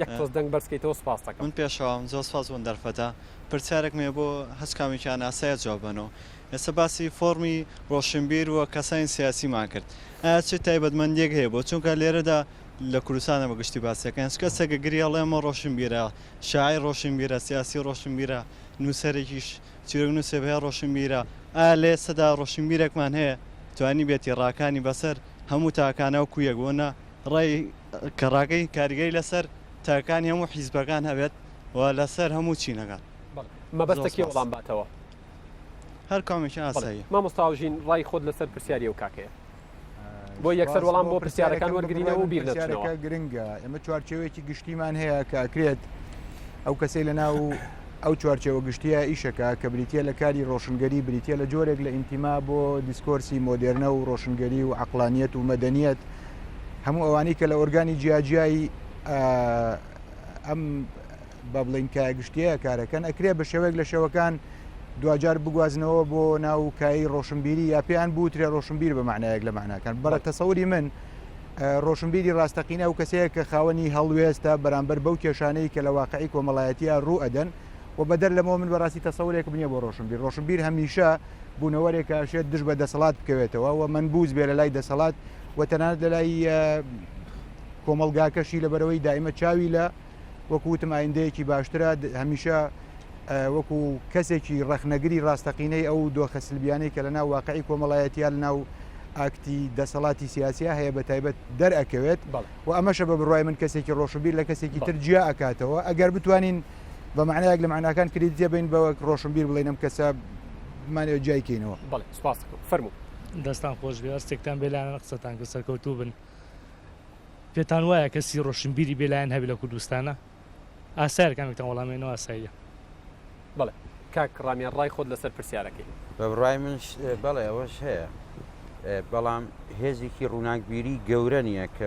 یەک تۆز دەنگ بەرز کەیتەوە سوپاست دەکەم. من پێشەوام، زۆر سوپاس بۆ ئەم دەرفەتە. پرسیارێکم هەیە بۆ هەچ کامێکیان ئاسایە جواب بەنەوە. ئێستا باسی فۆڕمی ڕۆشنبیر و کەسانی سیاسیمان کرد. ئایا چ تایبەتمەندییەک هەیە بۆ؟ چونکە لێرەدا لە کوردستانە بە گشتی باسی ئەکەن. هەچ کەسێک گری ئەڵێ ئەمە ڕۆشنبیرە، شاعیر ڕۆشنبیرە، سیاسی ڕۆشنبیرە، نووسەرێکیش چیرۆکنووسێک هەیە ڕۆشنبیرە. ئایا لە ئێستەدا ڕۆشنبیرێکمان هەیە توانیبێتی ڕاکانی بەسەر هەموو تاکانە وەکوو یەک بۆ نا ڕای کە ڕاکەی کاریگەری لەسەر تاکانی هەموو حیزبەکان هەبێت و لەسەر هەموو چینەکان. بەڵێ مەبەستە زۆر کێ سپاس. وەڵام باتەوە؟ هەر کامێکیان بەڵێ ئاساییە. مامۆستا هاوژین ڕای خۆت لەسەر پرسیاری ئەو کاکەیە بۆ یەکسەر سپاس وەڵام بۆ بۆ پرسیارەکان پرسیارەکە بە بڕوای وەرگرینەوە و من بیر نەچنەوە. پرسیارەکە گرنگە ئێمە چوارچێوەیەکی گشتیمان هەیە کە ئەکرێت ئەو کەسەی لە ناو ئەو چوارچێوە گشتیە ئیشەکە کە بریتە لە کاری ڕۆشنگەری بریتە لە جۆرێک لە ئینتیما بۆ discourse ی مۆدێرنە و ڕۆشنگەری و عقلانیەت و مەدەنیەت هەموو ئەوانەی کە لە ئۆرگانی جیاجیای ئەم با بڵین کایە گشتیە کارەکەن ئەکرێ بە شێوەیەک لە شێوەکان دواجار بگوازنەوە بۆ ناو کایی ڕۆشنبیری یا پێیان بوترێ ڕۆشنبیر بە معنایەک لە معناکان بەرە تەسەوری من ڕۆشنبیری ڕاستەقینە ئەو کەسەیە کە خاوەنی هەڵوێستە بەرامبەر بەو کێشانەی کە لە واقعی کۆمەڵایەتیە ڕوو ئەدەن و بەدەر لەمەوە من بەڕاستی تەسەورێکم نییە بۆ ڕۆشنبیر ڕۆشنبیر هەمیشە بوونەوەرێکە ئەشێت دژ بە دەسەڵات بکەوێتەوە و مەنبوز بێ لە لای دەسەڵات و تەنانەت لە لای کۆمەڵگاکەشی لەبەرەوەی دائیمە چاوی لە وەکو وتم ئایندەیەکی باشترە هەمیشە وەکو کەسێکی ڕەخنەگری ڕاستەقینەی ئەو دۆخە سلبیانەی کە لە ناو واقعی کۆمەڵایەتیە لە ناو ئاکتی دەسەڵاتی سیاسیا هەیە بە تایبەت دەرئەکەوێت و ئەمەشە بە بڕوای من کەسێکی ڕۆشنبیر لە کەسێکی تر جیا ئەکاتەوە ئەگەر بتوانین بە معنایەک لە معناکان credit بین بە وەک ڕۆشنبیر بڵێن ئەم کەسە بمانەوێت جیای کەینەوە. بەڵێ سوپاس دەکەم فەرموو. دەستان خۆش بێ هەستێکتان بێلایەنانە قسەتان کرد سەرکەوتوو بن. پێتان وایە کەسی ڕۆشنبیری بێلایەن هەبێ لە کوردستانا؟ ئاسایە کامێکتان وەڵام بێنەوە ئاساییە. بەڵێ کاک ڕامیار ڕای خۆت لەسەر پرسیارەکەی. بە بڕوای منش بەڵێ ئەوەش هەیە بەڵام هێزێکی ڕووناکبیری گەورە نییە کە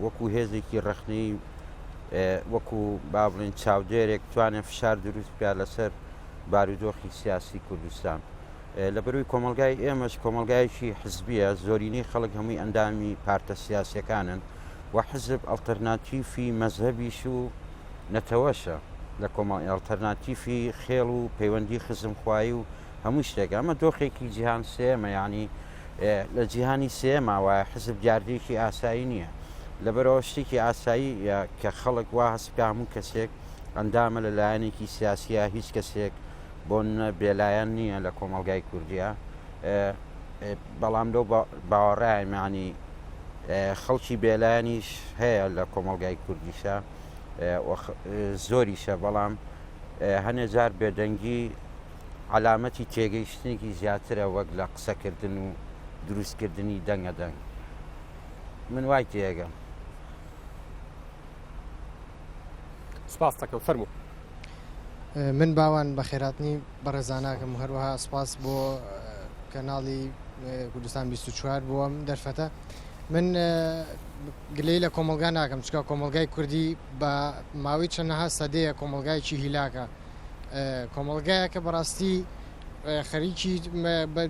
وەکو هێزێکی ڕەخنەی وەکو با بڵێن چاودێرێک توانێت فشار دروست بکات لەسەر بارودۆخی سیاسی کوردستان. لەبەروی کۆمەلگای ئێمەش کۆمەلگایەکی حزبیە زۆرینەی خەڵک هەمووی ئەندامی پارتە سیاسەکانن و حزب ئەڵتەرناتیفی مەزهەبیش و نەتەوەشە لە کۆمەڵ ئەڵتەرناتیفی خێڵ و پەیوەندی خزمخوایی و هەموو شتێک ئەمە دۆخێکی جیهان سێمە یعنی لە جیهانی سێما وایە حزب دیاردەیەکی ئاسایی نییە لەبەرەوە شتێکی ئاسایی کە خەڵک وا هەست بکە هەموو کەسێک ئەندامە لە لایەنێکی سیاسیە هیچ کەسێک بۆ نمونە بێلایەن نییە لە کۆمەڵگای کوردیا بەڵام لەو باوەڕایان یعنی خەڵکی بێلایەنیش هەیە لە کۆمەڵگای کوردیشە زۆریشە بەڵام هەنێ جار بێدەنگی عەلامەتی تێگەیشتنێکی زیاترە وەک لە قسەکردن و دروستکردنی دەنگە دەنگ من وای تێگەم. سپاس دەکەم فەرموو. من باوان بەخێراتنی بەڕێزاناکەم و هەروەها سپاس بۆ کەناڵی کوردستان 24 بۆ ئەم دەرفەتە من گلەی لە کۆمەلگا ناکەم چکە کۆمەلگای کوردی بە ماوەی چەندەها سەدەیە کۆمەلگایکی هیلاکە کۆمەلگایەکە بەڕاستی خەریکی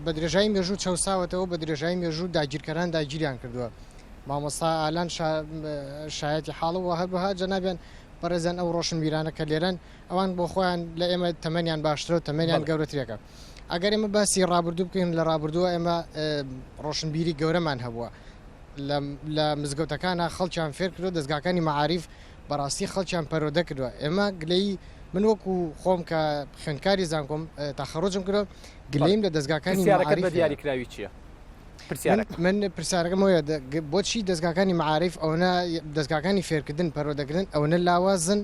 بە درێژایی مێژوو چەساوەتەوە بە درێژایی مێژوو داگیرکەران داگیریان کردووە مامۆستا ئالان شایەتی حاڵە و هەروەها جەنابیان بەڕێزیان ئەو ڕۆشنبیرانە کە لێرەن ئەوان بۆ خۆیان لە ئێمە تەمەنیان باشترە و تەمەنیان گەورەترێکە ئەگەر ئێمە باسی ڕابردوو بکەین لە ڕابردووە ئێمە ڕۆشنبیری گەورەمان هەبووە لە مزگەوتەکانە خەڵکیان فێر کردو دەستگاکانی مەعاریف بەڕاستی خەڵکیان پەرۆدە کردووە ئێمە گلەی من وەکو خۆم کە خوێندکاری زانکۆم تەخەڕوجم کردو گلەیم لە دەستگاکانی پرسیارەکەت بە دیاریکراوی چییە؟ پرسیارەکە. من پرسیارەکەم ئەوەیە بۆچی دەزگاکانی مەعاریف ئەوەنە دەزگاکانی فێرکردن پەروەردەکردن ئەوەنە لاوازن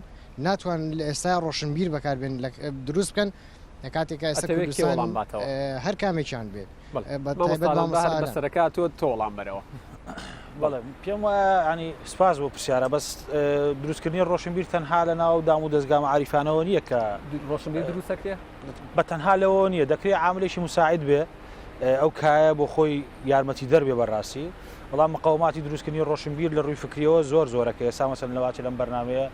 ناتوان لە ئێستا ڕۆشنبیر بەکاربێن دروست بکەن لە کاتێکا ئێستا ئەتەوێت کێ کوردستان وەڵام باتەوە؟ هەر کامێکیان بێت بەڵێ بە تایبەت مامۆستا ئالان بەهر مامۆستا ئالان. بەسەرەکە تۆ تۆ وەڵام بەرەوە. بەڵێ پێم وایە ینی سپاس بۆ پرسیارە بەس دروستکردنی ڕۆشنبیر تەنها لە ناو دام و دەزگا مەعاریفانەوە نییە کە ڕۆشنبیر دروست دەکرێ؟ بە تەنها لەوە نییە دەکرێ عاملێکی مساعد بێ ئەو کایە بۆ خۆی یارمەتیدەر بێ بەڕاستی بەڵام مقاوماتی دروستکردنی ڕۆشنبیر لە ڕووی فکریەوە زۆر زۆرە کە ئێستا مەسەلەن لەواچە لەم بەرنامەیە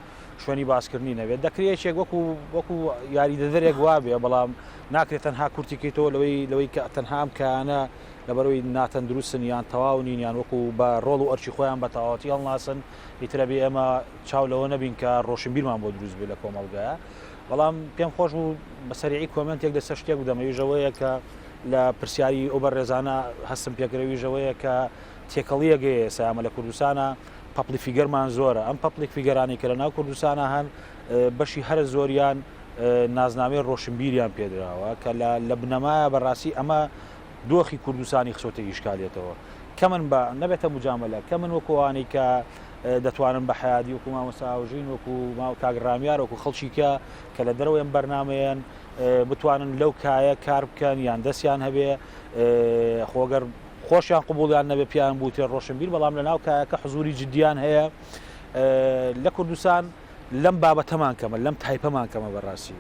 شوێنی باسکردنی نەبێت دەکرێت یەکێک وەکو وەکو یاریدەدەرێک وابێ بەڵام ناکرێت تەنها کورتی کەیتەوە لەوەی لەوەی کە تەنها ئەم کایانە لەبەرەوەی ناتەندروستن یان تەواو نین یان وەکو بە ڕۆڵ و ئەرکی خۆیان بە تەواوەتی هەڵناسن ئیترە بێ ئێمە چاو لەوە نەبین کە ڕۆشنبیرمان بۆ دروست بێ لە کۆمەڵگایە بەڵام پێم خۆش بوو بە سەریعی کۆمنتێک لەسەر شتێک بدەم ئەویش ئەوەیە کە لە پرسیاری ئەو بەڕێزانە هەستم پێکرد ئەویش ئەوەیە کە تێکەڵیەک هەیە ئێستا ئەمە لە کوردستانە public figure مان زۆرە ئەم public figure انەی کە لە ناو کوردستانە هەن بەشی هەرە زۆریان نازنامەی ڕۆشنبیریان پێدراوە کە لە بنەمایە بەڕاستی ئەمە دۆخی کوردستانی خسۆتە ئیشکالێتەوە کەمن بە نەبێتە مجاملە کەمن وەکوانەی کە دەتوانن بە حیادی وەکو مامۆستا هاوژین وەکو ماو کاک ڕامیار وەکو خەڵکی کە کە لە دەرەوەی ئەم بەرنامەیەن بتوانن لەو کایە کار بکەن یان دەستیان هەبێ خۆگەر خۆشیان قوبولیان نەبێ پیان بوترێ ڕۆشنبیر بەڵام لە ناو کایەکە حزوری جدیان هەیە لە کوردستان لەم بابەتەمان کەمە لەم تایپەمان کەمە بەڕاستی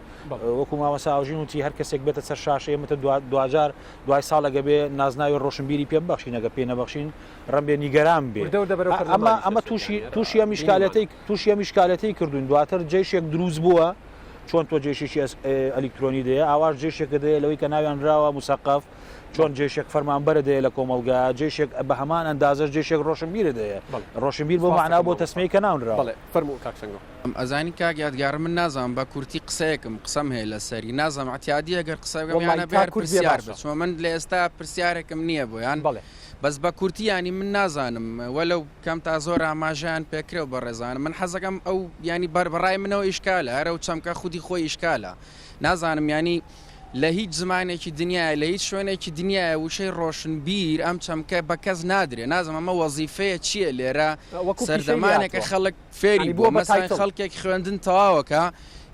وەکو مامۆستا هاوژین وتی هەر کەسێک بێتە سەر شاشە ئێمەتە دواجار دوای ساڵێک بێ نازناوی ڕۆشنبیری پێ ببەخشین ئەگەر پێ نەبەخشین ڕەنبێ نیگەران بێ وردە وردە بەرەو ئەمە پەرلەمانیش ئەمە دەچێت تووشی یانی هەر تووشی ئەم ئیشکالەتەی تووشی ئەم ئیشکالەتەی کردوین دواتر جەیشێک دروست بووە چۆن تۆ جەیشێکی ئەس- ئێ، ئەلیکترۆنی دەیە ئاواش جەیشێکە دەیە لەوەی کە ناویان نراوە مسەقەف چۆن جەیشێک فەرمانبەرە دەیە لە کۆمەڵگا جەیشێک بە هەمان ئەندازەش جەیشێک ڕۆشنبیرە دەیە بەڵێ ڕۆشنبیر بۆ سپاس مەعنا دەکەم بۆ مامۆستا تەسمیەی کە ناونراوە. بەڵێ فەرموو کاک شەنگۆ. ئەزانی کاک یادگار من نازانم بە کورتی قسەیەکم قسەم هەیە لەسەری نازانم عتیادیە گەر قسە بکەم وەڵڵاهی یان ئەبێ تا هەر کورت بێ پرسیار باشە. بێت چونکە من لە ئێستا پرسیارێکم نییە بۆیان بەڵێ. بەس بە کورتی یانی من نازانم وەلەو کەم تا زۆر ئاماژەیان پێکرێ و بەڕێزانم من حەزەکەم ئەو یانی بەر بەڕای منەوە ئیشکالە هەر ئەو چەمکە خودی خۆی ئیشکالە نازانم یانی لە هیچ زمانێکی دنیایە لە هیچ شوێنێکی دنیایە وشەی ڕۆشنبیر ئەم چەمکە بە کەس نادرێ نازم ئەمە وەزیفەیە چییە لێرە وەکو پیشەی سەردەمانێکە لێهاتووە خەڵک فێری یانی بووە بووە بە مەسەلەن title. خەڵکێک خوێندن تەواوەکا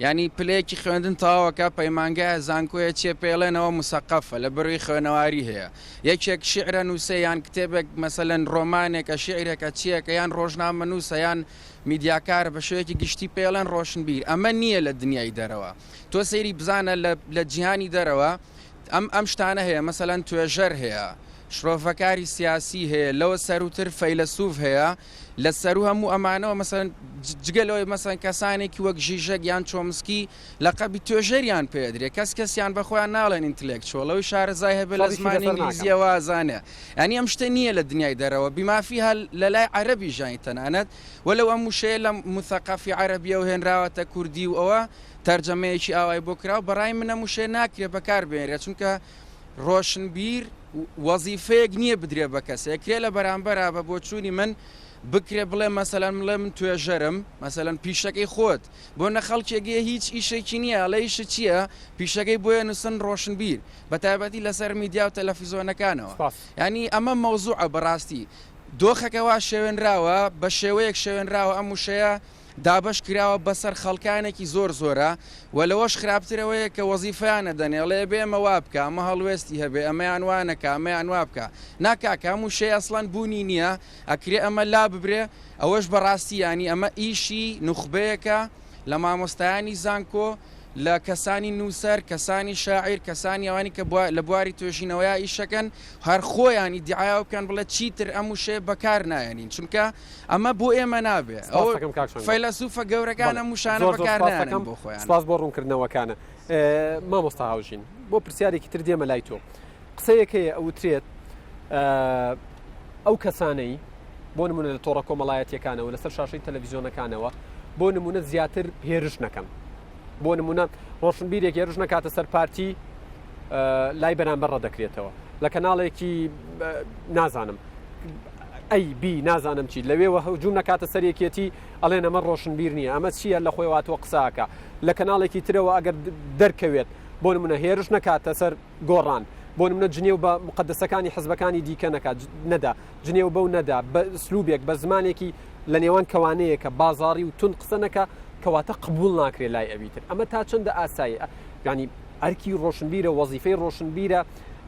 یانی پلەیەکی خوێندن تەواوەکا پەیمانگایە زانکۆیە چیە پێڵێنەوە مسەقەفە لە بەروی خوێنەواری هەیە یەکێک شیعرە نووسێ یان کتێبێک مەسەلەن ڕۆمانێکە شیعرێکە چیەکە یان ڕۆژنامەنووسە یان میدیاکارە بە شێوەیەکی گشتی پێڵێن ڕۆشنبیر ئەمە نییە لە دنیای دەرەوە تۆ سەیری بزانە لە لە جیهانی دەرەوە ئەم ئەم شتانە هەیە مەسەلەن توێژەر هەیە شرۆڤەکاری سیاسی هەیە لەوە سەروتر فەیلەسوف هەیە لە سەروو هەموو ئەمانەوە مەسەلەن جگە لەوەی مەسەلەن کەسانێکی وەک ژیژەک یان چۆمسکی لەقەبی توێژەریان پێ ئەدرێ کەس کەسیان بە خۆیان ناڵێن intellectual ئەوی شارەزای هەبێ لە شەڕیشی زمانی لەسەر ناکەم. ئینگلیزیەوە ئەزانێ یانی ئەم شتە نییە لە دنیای دەرەوە بیمافیها لە لای عەرەبیش یانی تەنانەت وەلەو ئەم وشەیە لە مثقف ی عەرەبیەوە هێنراوەتە کوردی و ئەوە تەرجەمەیەکی ئاوای بۆ کراوە بەڕای من ئەم وشەیە ناکرێ بەکار بێنرێ چونکە ڕۆشنبیر وەزیفەیەک نییە بدرێ بە کەسێک کرێ لە بەرامبەرا بە بۆچوونی من بکرێ بڵێ مەسەلەن بڵێ من توێژەرم مەسەلەن پیشەکەی خۆت بۆ نە خەڵکێک هەیە هیچ ئیشێکی نییە ئەڵێ ئیشت چییە پیشەکەی بۆیە نووسن ڕۆشنبیر بە تایبەتی لەسەر میدیا و تەلەفیزۆنەکانەوە سپاس. یانی ئەمە مەوزوعە بەڕاستی دۆخەکە وا شێوێنراوە بە شێوەیەک شێوێنراوە ئەم وشەیە دابەش کراوە بەسەر خەڵکانێکی زۆر زۆرە و لەوەش خراپتر ئەوەیە کە وەزیفەیان ئەدەنێ ئەڵێ ئەبێ ئەمە وا بکا ئەمە هەڵوێستی هەبێ ئەمەیان وا نەکا ئەمەیان وا بکا نا کاکە ئەم وشەیە ئەسڵەن بوونی نییە ئەکرێ ئەمە لا ببرێ ئەوەش بەڕاستی یانی ئەمە ئیشی نوخبەیەکە لە مامۆستایانی زانکۆ لە کەسانی نووسەر، کەسانی شاعیر، کەسانی ئەوانی کە لە بواری توێژینەوەیا ئیشەکەن، هەر خۆیان ئیدیعای ئەوە بکەن بڵێ چیتر ئەم وشەیە بەکار نایەنین، چونکە ئەمە بۆ ئێمە نابێ. سپاس دەکەم کاک شەنگۆ. فەیلەسوفە گەورەکان بەڵێ ئەم وشانە زۆر زۆر بەکار سپاس نایەنن دەکەم. بۆ خۆیان. سپاس بۆ ڕوونکردنەوەکانە. مامۆستا هاوژین، بۆ پرسیارێکی تر دێمە لای تۆ. قسەیەک هەیە ئەوترێت ئەو کەسانەی بۆ نمونە لە تۆڕە کۆمەڵایەتیەکانەوە لەسەر شاشەی تەلەڤیزیۆنەکانەوە بۆ نمونە زیاتر هێرش نەکەن بۆ نمونە ڕۆشنبیرێک هێرش نەکاتە سەر پارتی لای بەرامبەر ڕەدەکرێتەوە لە کەناڵێکی نازانم ئەی بی نازانم چی لەوێوە هەجوم نەکاتە سەرێکێتی ئەڵێن ئەمە ڕۆشنبیر نییە ئەمە چییە لە خۆی واتوە قساکە لە کەناڵێکی ترەوە ئەگەر دەرکەوێت بۆ نمونە هێرش نەکاتە سەر گۆڕان بۆ نمونە جنێو بە مقدسەکانی حزبەکانی دیکە نەکات نەدا جنێو بەو نەدا بە سلوبێک بە زمانێکی لە نێوان کەوانەیەکە بازاڕی و توند قسە نەکا کەواتە قبوڵ ناکرێ لای ئەوی تر ئەمە تا چەندە ئاسایی یانی ئەرکی ڕۆشنبیرە وەزیفەی ڕۆشنبیرە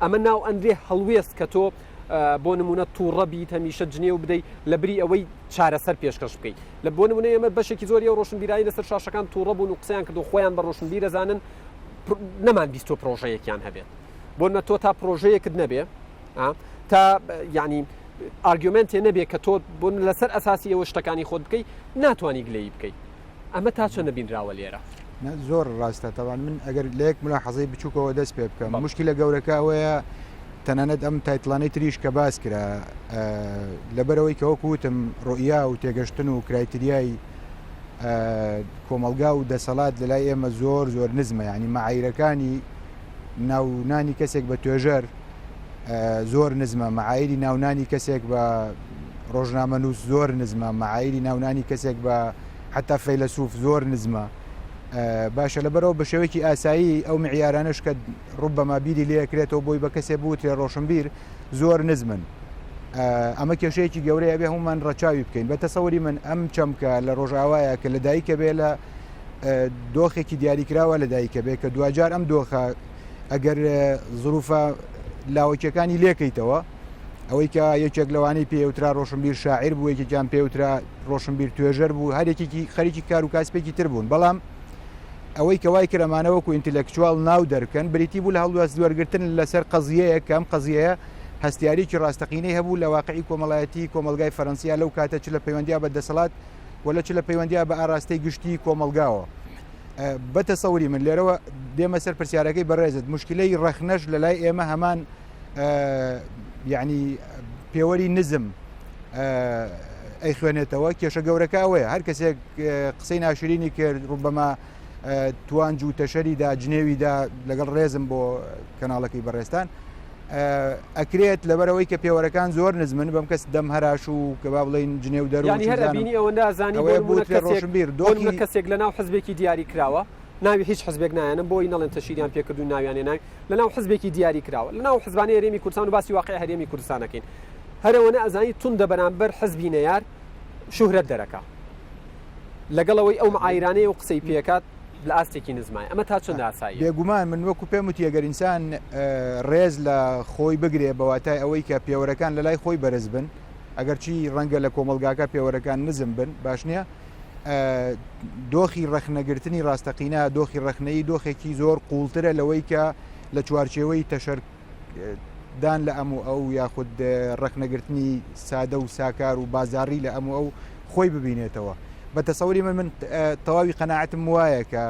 ئەمە ناو ئەندرێ هەڵوێست کە تۆ بۆ نمونە تووڕە بیت هەمیشە جنێو بدەی لە بری ئەوەی چارەسەر پێشکەش بکەیت لە بۆ نمونە ئێمە بەشێکی زۆری ئەو ڕۆشنبیرانی لەسەر شاشەکان تووڕە بوون و قسەیان کرد و خۆیان بە ڕۆشنبیرە زانن نەمان بیستۆ پرۆژەیەکیان هەبێت بۆ نە تۆ تا پرۆژەیەکت نەبێ تا یعنی argument ێ نەبێ کە تۆ بۆ لەسەر ئەساسی ئەوە شتەکانی خۆت بکەی ناتوانانی گلەیی بکەی ئەمە تا چەندە بینراوە لێرە؟ زۆر ڕاستە تەوان من ئەگەر لە یەک ملاحەزەی بچووکەوە دەست پێ بکەم مشکلە گەورەکە ئەوەیە. تەنانەت ئەم title انەی تریش کە باس کرا لەبەرەوەی کە وەکو وتم ڕوئیا و تێگەشتن و criteria ی کۆمەڵگا و دەسەڵات لە لای ئێمە زۆر زۆر نزمە یعنی مەعایرەکانی ناونانی کەسێک بە توێژەر زۆر نزمە مەعایری ناونانی کەسێک بە ڕۆژنامەنووس زۆر نزمە مەعایری ناونانی کەسێک بە حتا فەیلەسوف زۆر نزمە باشە لەبەرەوە بە شێوەیەکی ئاسایی ئەو معیارانەش کە ڕوبەما بیری لێکرێتەوە بۆی بە کەسێ بوترێ ڕۆشنبیر زۆر نزمن ئەمە کێشەیەکی گەورەیە بێ هەمومان ڕەچاوی بکەین بە تەسەوری من ئەم چەمکە لە ڕۆژئاوایە کە لەدایکە بێ لە دۆخێکی دیاریکراوە لەدایکە بێ کە دواجار ئەم دۆخە ئەگەر زروفە لاوەکیەکانی لێکەیتەوە ئەوەی کە یەکێک لەوانەی پێوترا ڕۆشنبیر شاعیر بوو یەکێکیان پێوترا ڕۆشنبیر توێژەر بوو هەر یەکێکی خەریکی کار و کاسپێکی تر بوون بەڵام ئەوەی کە وای کرد ئەمانە وەکو intellectual ناو دەرکەن بریتی بوو لە هەڵوێست وەرگرتن لەسەر قەزیەیەک کە ئەم قەزیەیە هەستیاریی ڕاستەقینەی هەبوو لە واقعی کۆمەڵایەتی کۆمەڵگای فەرەنسیا لەو کاتە چ لە پەیوەندیا بە دەسەڵات و لە چ لە پەیوەندیا بە ئاراستەی گشتی کۆمەڵگاوە. بە تەسەوری من لێرەوە دێمە سەر پرسیارەکەی بەڕێزت مشکلەی ڕەخنەش لە لای ئێمە هەمان یعنی پێوەری نزم ئەیخوێنێتەوە کێشە گەورەکە ئەوەیە هەر کەسێک قسەی ناشرینی کرد ڕوبەما توانج و تەشەری دا جنێوی دا لەگەڵ ڕێزم بۆ کەناڵەکەی بەڕێستان ئەکرێت لەبەرەوەی کە پێوەرەکان زۆر نزمن بەم کەس دەم هەراش و کە با بڵین جنێو دەرو ینی هەر ئەبینی ئەوەندە ئەزانی بۆ نموونە کەسێک بۆ نموونە کەسێک لەناو حزبێکی دیاری کراوە ناوی هیچ حزبێک نایەنم بۆی نەڵێن تەشیریان پێکردو ناویان ناوی لەناو حزبێکی دیاری کراوە لەناو حزبانی هەرێمی کوردستان و باسی واقعی هەرێمی کوردستانەکەین هەرەوەنە ئەزانی توندە بەرامبەر حزبی نەیار شوهرەت دەرەکا لەگەڵ ئەوەی ئەو معایرانەی ئەو قسەی پێکات لە ئاستێکی نزمای ئەمە تا چەند ئاساییە؟ بێگومان من وەکو پێم وتی ئەگەر ئینسان ڕێز لە خۆی بگرێ بە واتای ئەوەی کە پێوەرەکان لە لای خۆی بەرز بن ئەگەرچی ڕەنگە لە کۆمەڵگاکە پێوەرەکان نزم بن باش نییە دۆخی ڕەخنەگرتنی ڕاستەقینە دۆخی ڕەخنەیی دۆخێکی زۆر قوڵترە لەوەی کە لە چوارچێوەی تەشەر دان لە ئەم و ئەو یاخود ڕەخنەگرتنی سادە و ساکار و بازاڕی لە ئەم و ئەو خۆی ببینێتەوە. بە تەسەوری من من تەواوی قەناعەتم وایە کە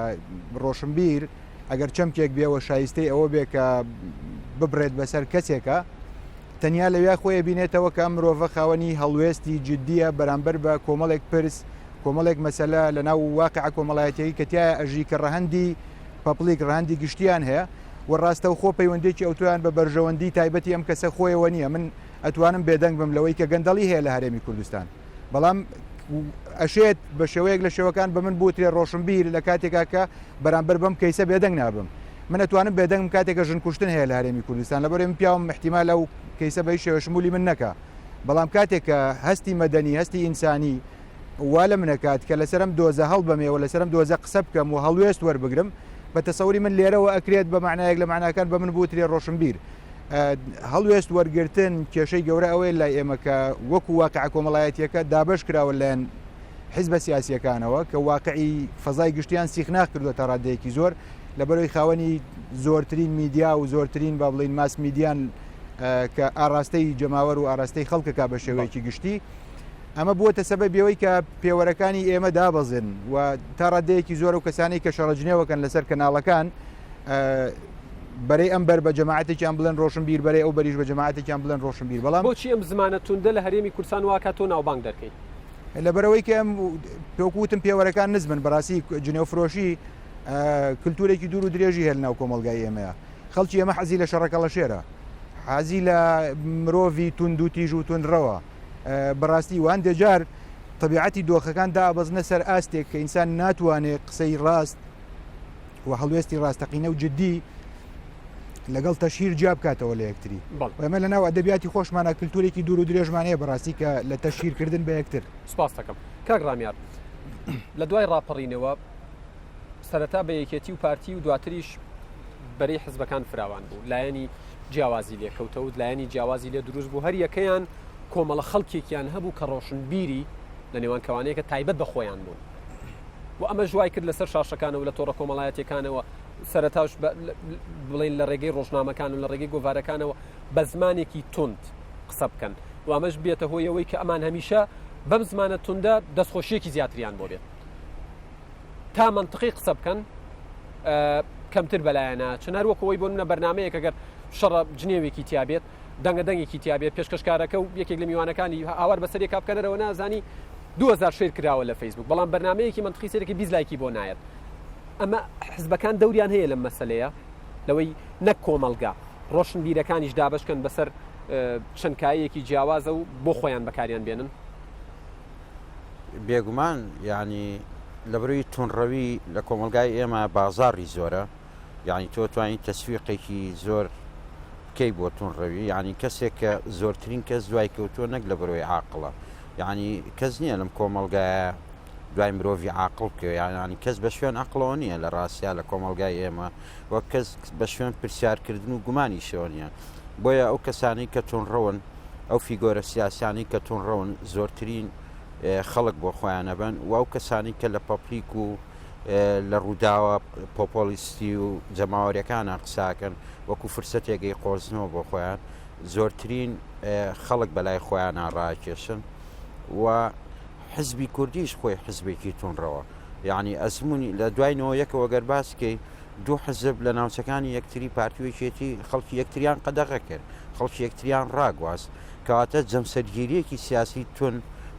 ڕۆشنبیر ئەگەر چەمکێک بێ و شایستەی ئەوە بێ کە ببڕێت بەسەر کەسێکە تەنیا لەویا خۆی بینێتەوە کە ئەم مرۆڤە خاوەنی هەڵوێستی جددیە بەرامبەر بە کۆمەڵێک پرس کۆمەڵێک مەسەلە لە ناو واقع کۆمەڵایەتیەکەی کە تایە ئەژی کە ڕەهەندی public ڕەهەندی گشتیان هەیە و ڕاستەوخۆ پەیوەندیەکی ئەوتۆیان بە بەرژەوەندی تایبەتی ئەم کەسە خۆیەوە نییە، من ئەتوانم بێدەنگ بم لەوەی کە گەندەڵی هەیە لە هەرێمی کوردستان، بەڵام ئەشێت بە شێوەیەک لە شێوەکان بە من بوترێ ڕۆشنبیر لە کاتێکا کە بەرامبەر بەم کەیسە بێدەنگ نابم. من ئەتوانم بێدەنگ بم کاتێک کە ژن کوشتن هەیە لە هەرێمی کوردستان، لەبەرئەوەی من پیاوم ئیحتیمالە ئەو کەیسە بە هیچ شێوە شمولی من نەکا، بەڵام کاتێک کە هەستی مەدەنی، هەستی ئینسانی وا لە من ئەکات کە لەسەر ئەم دۆزە هەڵبەمێ و لەسەر ئەم دۆزە قسە بکەم و هەڵوێست وەربگرم، بە تەسەوری من لێرەوە ئەکرێت بە مەعنایەک لە مەعناکان بە من بوترێ ڕۆشنبیر. هەڵوێست وەرگرتن کێشەی گەورە ئەوەیە لای ئێمە کە وەکو واقعە کۆمەڵایەتیەکە دابەش کراوە لایەن حیزبە سیاسیەکانەوە کە واقعی فەزای گشتیان سیخناخ کردووە تا ڕادەیەکی زۆر لەبەرەوەی خاوەنی زۆرترین میدیا و زۆرترین با بڵین mass media ن کە ئاراستەی جەماوەر و ئاراستەی خەڵکەکە بە شێوەیەکی گشتی ئەمە بووەتە سەبەبی ئەوەی کە پێوەرەکانی ئێمە دابەزن و تا ڕادەیەکی زۆر و کەسانی کە شەڕەجنێوەکەن لەسەر کەناڵەکان بەرەی ئەم بەر بە جەماعەتێکیان بڵێن ڕۆشنبیر بەرەی ئەو بەریش بە جەماعەتێکیان بڵێن ڕۆشنبیر بەڵام بۆچی ئەم زمانە توندە لە هەرێمی کوردستان واکە تۆ ناوبانگ دەرکەی؟ لەبەرەوەی کە ئەم پێوکوتم پێوەرەکان نزمن بەڕاستی جنێوفرۆشی کللتورێکی دوور و درێژی هەیە لەناو کۆمەڵگای ئێمەیە خەڵکی ئێمە حەزی لە شەڕەکەڵەشێرە حەزی لە مرۆڤی توند و تیژ و توندڕەوە بەڕاستی و هەندێ جار تەبیعەتی دۆخەکان دابەزنە سەر ئاستێک کە ئینسان ناتوانێت قسەی ڕاست و هەڵوێستی ڕاستەقینە و جددی لەگەڵ تەشهیر جیا بکاتەوە لە یەکتری ئێمە لە ناو ئەدەبیاتی خۆشمانە کللتورێکی دوور و درێژمان هەیە بەڕاستی کە لە تەشهیرکردن بە یەکتر سپاس دەکەم کاک ڕامیار لە دوای ڕاپەڕینەوە سەرەتا بە یەکێتی و پارتی و دواتریش بەرەی حزبەکان فراوان بوو لایەنی جیاوازی لێکەوتەوە لایەنی جیاوازی لێ دروست بوو هەر یەکەیان کۆمەڵە خەڵکێکیان هەبوو کە ڕۆشنبیری لە نێوان کەوانەیەکە تایبەت بە خۆیان بوون و ئەمەش وای کرد لەسەر شاشەکانەوە لە تۆڕە کۆمەڵایەتیەکانەوە سەرەتاش بڵێن لە ڕێگەی ڕۆژنامەکان و لە ڕێگەی گۆڤارەکانەوە بە زمانێکی توند قسە بکەن و ئەمەش بێتە هۆی ئەوەی کە ئەمان هەمیشە بەم زمانە توندە دەستخۆشیەکی زیاتریان بۆ بێت تا منطقی قسە بکەن کەمتر بەلایەنە چن هەر وەکەوەی بۆ منە بەرنمەیەک ئەگەر شەڕە جنێوێکی تیابێت دەنگە دەنگێکی تیابێت پێشکەشکارەکە و یەکێک لە میوانەکانی هاوار بەسەر یەکا بکەنەرەوە نازانی 2000 share کراوە لە فەیسبوک بەڵام بەرنمەیەکی منطقی سەرەکی 20 لایکی بۆ نایەت ئەمە حزبەکان دەوریان هەیە لەم مەسلەیە لەوەی نەک کۆمەڵگا ڕۆشنبیرەکانیش دابشکەن بەسەر چەند کایەکی جیاوازە و بۆ خۆیان بەکاریان بێنن بێگومان یعنی لەبەرەوەی تونڕەوی لە کۆمەلگای ئێمە بازاڕی زۆرە یعنی تۆ توانی تەسویقێکی زۆر بکەی بۆ تونڕەوی یعنی کەسێک کە زۆرترین کەس دوای کەوتووە نەک لە بەرەوەی عاقڵە یعنی کەس نییە لەم کۆمەلگایە دوای مرۆڤی عاقڵ بکەوێ یعنی کەس بە شوێن عقلەوە نییە لە ڕاستیا لە کۆمەلگای ئێمە وەک کەس بە شوێن پرسیارکردن و گومانیشەوە نییە بۆیە ئەو کەسانی کە تونڕەون ئەو فیگۆرە سیاسیانەی کە تونڕەون زۆرترین خەڵک بۆ خۆیان ئەبەن و ئەو کەسانی کە لە public و لە ڕووداوە پۆپۆلیستی و جەماوەریەکانە قساکەن وەکو فرسەتێک ئەیقۆزنەوە بۆ خۆیان زۆرترین خەڵک بەلای خۆیانە ڕاکێشن و حزبی کوردیش خۆی حزبێکی تونڕەوە یعنی ئەزمموی لە دوای نەوە یەکەوە گەر باسکەی دوو حزب لە ناوچەکانی یەکتری پارتی و یەکێتی خەڵکی یەکتریان قەدەغە کرد، خەڵکی یەکتریان ڕاگواست، کەواتە جەمسەرگیرییەکی سیاسی تون،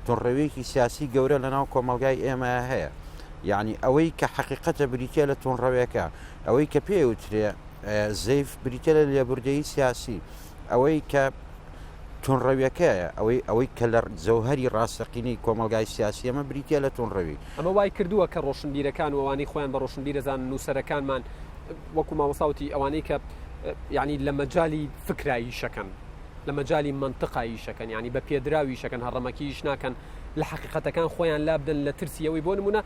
تونڕەوییەکی سیاسی گەورە لەناو کۆمەڵگای ئێمە هەیە. یەعنی ئەوەی کە حەقیقەتە بریتییە لە تونڕەوێکە، ئەوەی کە پێی ئەوترێ زەیف بریتییە لە لێبوردەیی سیاسی، ئەوەی کە تونڕەویەکەیە، ئەوەی ئەوەی کە لە جەوهەری ڕاستەقینەی کۆمەڵگای سیاسی ئێمە بریتییە لە تونڕەوی. ئەمە وای کردووە کە ڕۆشنبیرەکان و ئەوانەی خۆیان بە ڕۆشنبیر ئەزانن، نووسەرەکانمان، وەکو مامۆستا وتی ئەوانەی کە یانی لە مەجالی فکرا ئیشەکەن، لە مەجالی مەنتقا ئیشەکەن، یانی بە پێدراو ئیشەکەن، هەڕەمەکی ئیش ناکەن، لە حەقیقەتەکان خۆیان لابدەن لە ترسی ئەوەی بۆ نموونە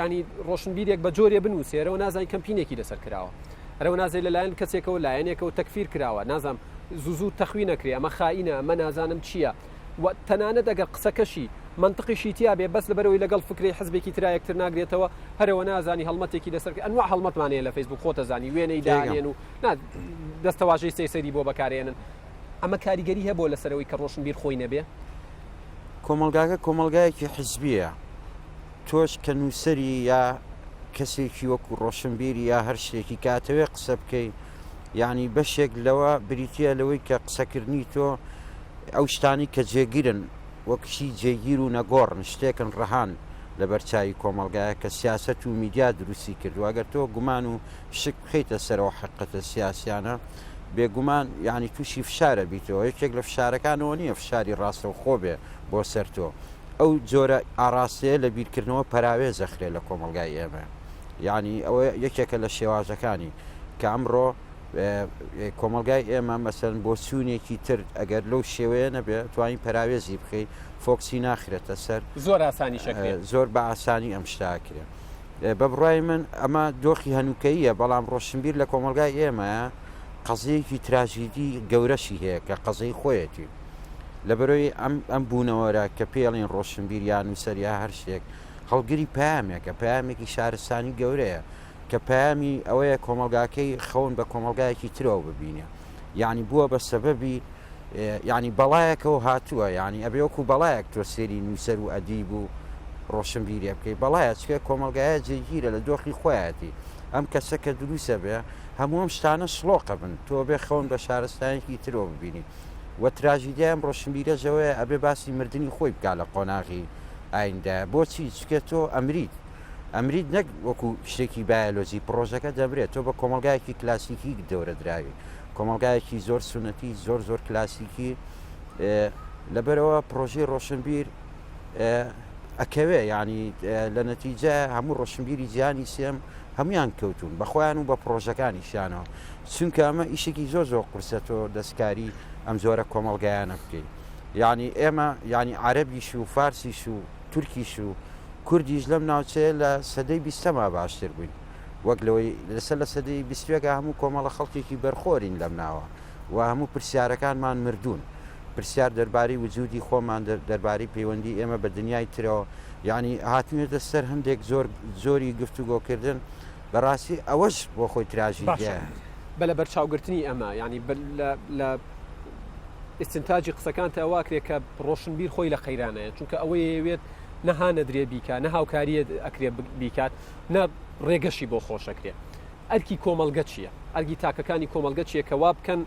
یانی ڕۆشنبیرێک بە جۆرێ بنووسێ ئەرەوە نازانی کەمپینێکی لەسەر کراوە. ئەرەوە نازێ لەلایەن کەسێکەوە لایەنێکەوە تەکفیر کراوە نازانم زوو زوو تەخوین ئەکرێ ئەمە خائینە ئەمە نازانم چییە و تەنانەت ئەگەر قسەکەشی مەنتقیشی تیا بێ بەس لەبەرئەوەی لەگەڵ فکرەی حزبێکی ترا یەکتر ناگرێتەوە هەرەوە نازانی هەڵمەتێکی لەسەر ئەنواع هەڵمەتمان هەیە لە فەیسبوک خۆتەزانی وێنەی دانێن و نا دەستەواژەی سەیر سەیری بۆ بەکارێنن ئەمە کاریگەری هەبووە لەسەر ئەوەی کە ڕۆشنبیر خۆی نەبێ؟ کۆمەڵگاکە کۆمەڵگایەکی حزبییە تۆش کە نووسەری یا کەسێکی وەکو ڕۆشنبیری یا هەر شتێکی کە ئەتەوێ قسە بکەی یعنی بەشێک لەوە بریتە لەوەی کە قسەکردنی تۆ ئەو شتانی کە جێگیرن وەک شتی جێگیر و نەگۆڕن شتێکن ڕەهان لەبەر چاوی کۆمەڵگایە کە سیاسەت و میدیا دروستی کردووە ئەگەر تۆ گومان و شک بخەیتە سەرەوە حقیقەتە سیاسیانە بێگومان یعنی تووشی فشارە بیتەوە یەکێک لە فشارەکانەوە نییە فشاری ڕاستەوخۆ بێ بۆ سەر تۆ ئەو جۆرە ئاڕاستەیە لە بیرکردنەوە پەراوێز ئەخرێ لە کۆمەڵگای ئێمە یعنی ئەوە یەکێکە لە شێوازەکانی کە ئەمڕۆ کۆمەڵگای ئێمە مەسەن بۆ چوونێکی تر ئەگەر لەو شێوەیە نەبێ توانین پەراوێزی بخەی focus ی ناخرێتە سەر زۆر ئاسانی شەکرێ زۆر بە ئاسانی ئەم شتاکرێ بە بڕای من ئەمە دۆخی هەنووکەیە بەڵام ڕۆشنبیر لە کۆمەلگای ئێمە قەزیەکی تراژیدی گەورەشی هەیە کە قەزەی خۆیەتی لەبەرئەوەی ئەم ئەم بوونەوەرە کە پێڵین ڕۆشنبیر یا نووسەر یا هەر شتێک هەڵگری پەیامێکە، پەیامێکی شارستانی گەورەیە کە پەیامی ئەوەیە کۆمەڵگاکەی خەون بە کۆمەڵگایەکی ترەوە ببینێ یعنی بووە بە سەبەبی یعنی بەڵایەکەوە هاتووە یعنی ئەبێ وەکو بەڵایەک تۆ سێری نووسەر و ئەدیب و ڕۆشنبیرێ بکەی بەڵایە چکە کۆمەڵگایە جێگیرە لە دۆخی خۆیەتی ئەم کەسە کە دروستە بێ هەموو ئەم شتانە شڵۆقە بن تۆ بێ خەون بە شارستانێکی ترەوە ببینی وە تراژیدیای ئەم ڕۆشنبیرەش ئەوەیە ئەبێ باسی مردنی خۆی بکا لە قۆناغی ئایندە بۆچی چکە تۆ ئەمریت ئەمریت نەک وەکو شتێکی بایۆلۆجی پڕۆژەکە دەمرێت تۆ بە کۆمەڵگایەکی کلاسیکی دەورە دراوی کۆمەڵگایەکی زۆر سونەتی زۆر زۆر کلاسیکی لەبەرەوە پرۆژەی ڕۆشنبیر ئەکەوێ ینی لە نەتیجە هەموو ڕۆشنبیری جیهانی سێم هەمویان کەوتون بە خۆیان و بە پرۆژەکانیشیانەوە چونکە ئەمە ئیشێکی زۆر زۆر قورسە تۆ دەستکاری ئەم جۆرە کۆمەڵگایانە بکەی یعنی ئێمە یعنی عەرەبیش و فارسیش و تورکیش و کوردیش لەم ناوچەیە لە سەدەی بیستەما باشتر بووین وەک لەوەی لەسەر لە سەدەی بیستوێکە هەموو کۆمەڵە خەڵکێکی بەرخۆرین لەم ناوە و هەموو پرسیارەکانمان مردوون پرسیار دەربارەی وجودی خۆمان دەربارەی پەیوەندی ئێمە بە دنیای ترەوە یعنی هاتوێتە سەر هەندێک زۆر زۆری گفتوگۆکردن بەڕاستی ئەوەش بۆ خۆی تراژیدیایە. بە لەبەرچاوگرتنی ئەمە یانی لە ئیستنتاجی قسەکانتە ئەوە ئەکرێ کە ڕۆشنبیر خۆی لە قەیرانایە چونکە ئەوەی ئەیەوێت نە هانەدرێ بیکا نە هاوکاریە ئەکرێ بیکات نە ڕێگەشی بۆ خۆشەکرێ. ئەرکی کۆمەڵگە چییە؟ ئەرکی تاکەکانی کۆمەڵگە چییە کە وا بکەن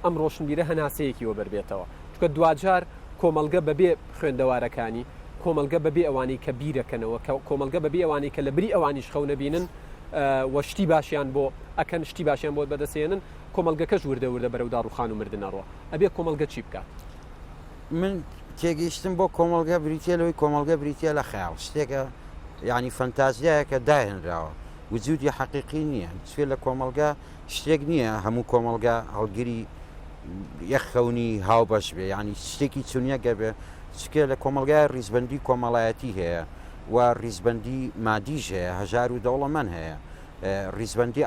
ئەم ڕۆشنبیرە هەناسەیەکی وەبەربێتەوە؟ چونکە دواجار کۆمەڵگە بەبێ خوێندەوارەکانی، کۆمەڵگە بەبێ ئەوانەی کە بیرەکەنەوە، کۆمەڵگە بەبێ ئەوانەی کە لە بری ئەوانیش خەونەبینن و شتی باشیان بۆ ئەکەن، شتی باشیان بۆ بەدەستهێنن، کۆمەڵگەکەش وردە وردە بەرەو داڕوخان و مردن ئەڕوا. ئەبێ کۆمەڵگە چی بکات؟ من تێگەیشتن بۆ کۆمەڵگە بریتیە لەوەی کۆمەڵگە بریتیە لە خەیاڵ شتێکە یعنی فەنتازیایەکە داهێنراوە وجودی حەقیقی نییە چێ لە کۆمەڵگە شتێک نییە هەموو کۆمەڵگە هەڵگری یەک خەونی هاوبەش بێ یعنی شتێکی چونیەکە بێ چکێ لە کۆمەلگای ریزبندی کۆمەڵایەتی هەیە و ریزبندی مادیش هەیە هەژار و دەوڵەمەند هەیە ریزبندی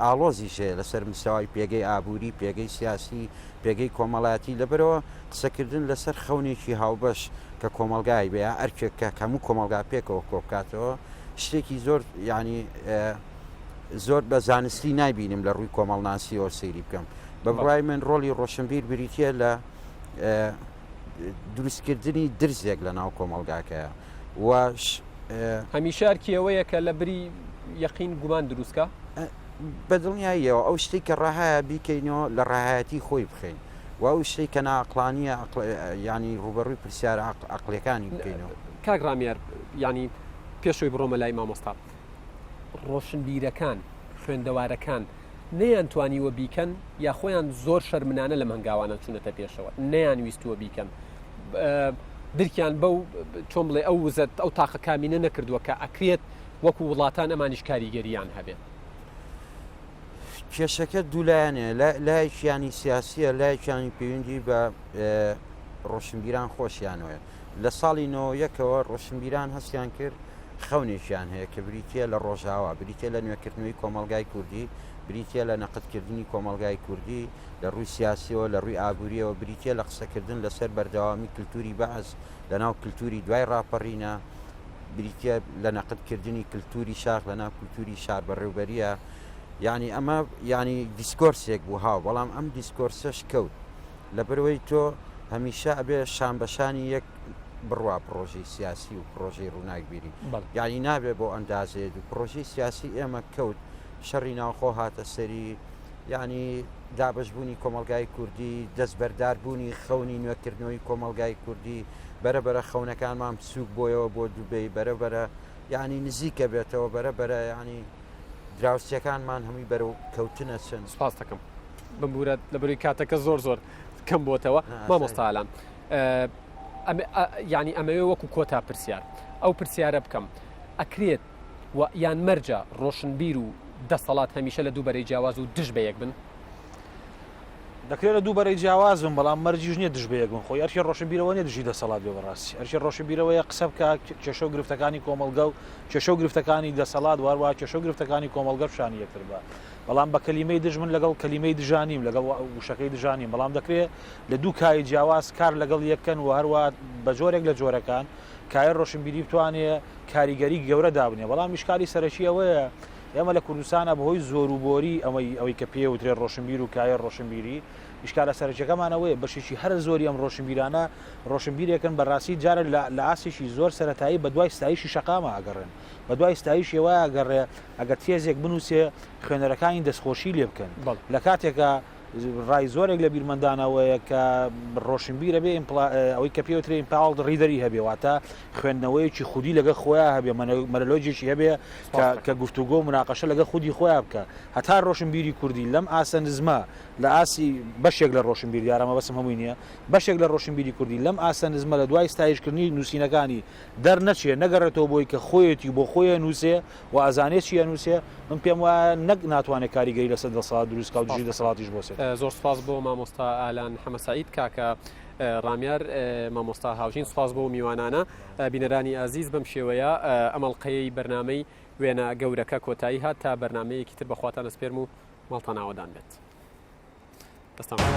ئاڵۆزیش هەیە لەسەر مستەوای پێگەی ئابووری پێگەی سیاسی پێگەی کۆمەڵایەتی، لەبەرئەوە قسەکردن لەسەر خەونێکی هاوبەش کە کۆمەڵگای بێ یا ئەرکێک کە هەموو کۆمەڵگا پێکەوە کۆبکاتەوە شتێکی زۆر یانی زۆر بە زانستی نایبینم لە ڕووی کۆمەڵناسیەوە سەیری بکەم بە بڕای من ڕۆڵی ڕۆشنبیر بریتە لە دروستکردنی درزێک لە ناو کۆمەڵگاکەیە و هەمیشە ئەرکی ئەوەیە کە لە بری یەقین گومان دروستکە. بە دڵنیاییەوە ئەو شتەی کە ڕەهایە بیکەینەوە لە ڕەهایەتی خۆی بخەین و ئەو شتەی کە نائەقڵانییە یانی ڕووبەڕووی پرسیارە ئەقڵیەکانی بکەینەوە. کاک ڕامیار یانی پێش ئەوەی بڕۆمە لای مامۆستا ڕۆشنبیرەکان خوێندەوارەکان نەیان توانیوە بیکەن یا خۆیان زۆر شەرمنانە لەم هەنگاوانە چوونەتە پێشەوە نەیان ویستووە بیکەن درکیان بەو چۆن بڵێ ئەو وزە ئەو تاقە کامینە نەکردووە کە ئەکرێت وەکو وڵاتان ئەمانیش کاریگەریان هەبێت. کێشەکە دوولایەنەیە لایەکیانی سیاسیە لایەکیانی پەیوەندی بە ڕۆشنبیران خۆشیانەوەیە لە ساڵی نەوەیەکەوە ڕۆشنبیران هەستیان کرد خەونێکیان هەیە کە بریتە لە ڕۆژاوا بریتە لە نوێکردنەوەی کۆمەلگای کوردی بریتە لە نەقدکردنی کۆمەلگای کوردی لە ڕووی سیاسیەوە لە ڕووی ئابووریەوە بریتە لە قسەکردن لەسەر بەردەوامی کللتوری بەعس لە ناو کللتوری دوای ڕاپەڕینە بریتیە لە نەقد کردنی کلتوری شاخ لە ناو کلتوری شار بەڕێوبەریە یعنی ئەمە یعنی discourse ێک بوو هاو بەڵام ئەم discourse ەش کەوت لەبەرەوەی تۆ هەمیشە ئەبێ شان بەشانی یەک بڕوا پرۆژەی سیاسی و پرۆژەی ڕووناکبیری یعنی نابێ بۆ ئەندازێت و پرۆژەی سیاسی ئێمە کەوت شەڕی ناوخۆ هاتە سەری یعنی دابەشبوونی کۆمەڵگای کوردی دەستبەرداربوونی خەونی نوێکردنەوەی کۆمەڵگای کوردی بەرە بەرە خەونەکانمان بچووک بۆیەوە بۆ دوبەی بەرە بەرە یعنی نزیکە بێتەوە بەرە بەرە یعنی دراوسێکانمان هەمووی بەرەو کەوتنە چن. سپاس دەکەم بمبورە لەبەروی کاتەکە زۆر زۆر کەم بۆتەوە مامۆستا ئالان یعنی ئەمەوێ وەکو کۆتا پرسیار ئەو پرسیارە بکەم ئەکرێت و یان مەرجە ڕۆشنبیر و دەسەڵات هەمیشە لە دوو بەرەی جیاواز و دژ بە یەک بن؟ دەکرێت لە دوو بەرەی جیاواز بن بەڵام مەرجیش نییە دژ بە یەک بن خۆی ئەرکی ڕۆشنبیرەوە نیە دژی دەسەڵات بێ بەڕاستی ئەرکی ڕۆشنبیرەوەیە قسە بکە کێشە و گرفتەکانی کۆمەڵگە و کێشە و گرفتەکانی دەسەڵات واروا کێشە و گرفتەکانی کۆمەڵگە پیشانی یەکتر بە بەڵام بە کەلیمەی دژ من لەگەڵ کەلیمەی دژانیم لەگەڵ وشەکەی دژانیم بەڵام دەکرێت لە دوو کای جیاواز کار لەگەڵ یەکەن و هەروە بە جۆرێک لە جۆرەکان کای ڕۆشنبیری بتوانێ کاریگەری گەورە دابنێ بەڵام ئیشکالی سەرەکی ئەوەیە ئێمە لە کوردستانا بەهۆی زۆر و بۆری ئەمەی ئەوەی کە پێی وترێت ڕۆشنبیر و کایە ڕۆشنبیری، ئیشکالە سەرەکیەکەمان ئەوەیە بەشێکی هەرە زۆری ئەم ڕۆشنبیرانە ڕۆشنبیرێکن بە ڕاستی جارە لە لە ئاستێکی زۆر سەرەتایی بە دوای ستایشی شەقاما ئەگەڕێن بە دوای ستایشی وایە ئەگەڕێ ئەگەر تێزێک بنووسێ خوێنەرەکانی دەستخۆشی لێ بکەن لە کاتێکا ڕای زۆرێک لە بیرمەندان ئەوەیە کە ڕۆشنبیر ئەبێ ئەوەی کە پێوترێ impelled reader ی هەبێ واتە خوێندنەوەیەکی خودی لەگەڵ خۆیان هەبێ مەنەلۆجێکی هەبێ کە گفتوگۆ و مناقەشە لەگەڵ خودی خۆیان بکە هەتا ڕۆشنبیری کوردی لەم ئاستە نزمە لە ئاستی بەشێک لە ڕۆشنبیر دیارە مەبەستم هەمووی نییە بەشێک لە ڕۆشنبیری کوردی لەم ئاستە نزمە لە دوای ستایشکردنی نووسینەکانی دەرنەچێ نەگەڕێتەوە بۆی کە خۆیەتی و بۆ خۆی ئەنووسێ و ئەزانێ چی ئەنووسێ، من پێم وایە نەک ناتوانێ کاریگەری لەسەر دەسەڵات دروست کا و دژی دەسەڵاتیش بوەسێتەوە. زۆر سوپاس بۆ مامۆستا ئالان حەمە سەعید، کاکە ڕامیار، مامۆستا هاوژین، سوپاس بۆ میوانانە. بینەرانی ئازیز بەم شێوەیە ئەم ئەڵقەیەی بەرنامەی وێنە گەورەکە کۆتایی هات، تا بەرنامەیەکی تر بە خواتان ئەسپێرم و ماڵتان ئاوەدان بێت. دەستان خۆش.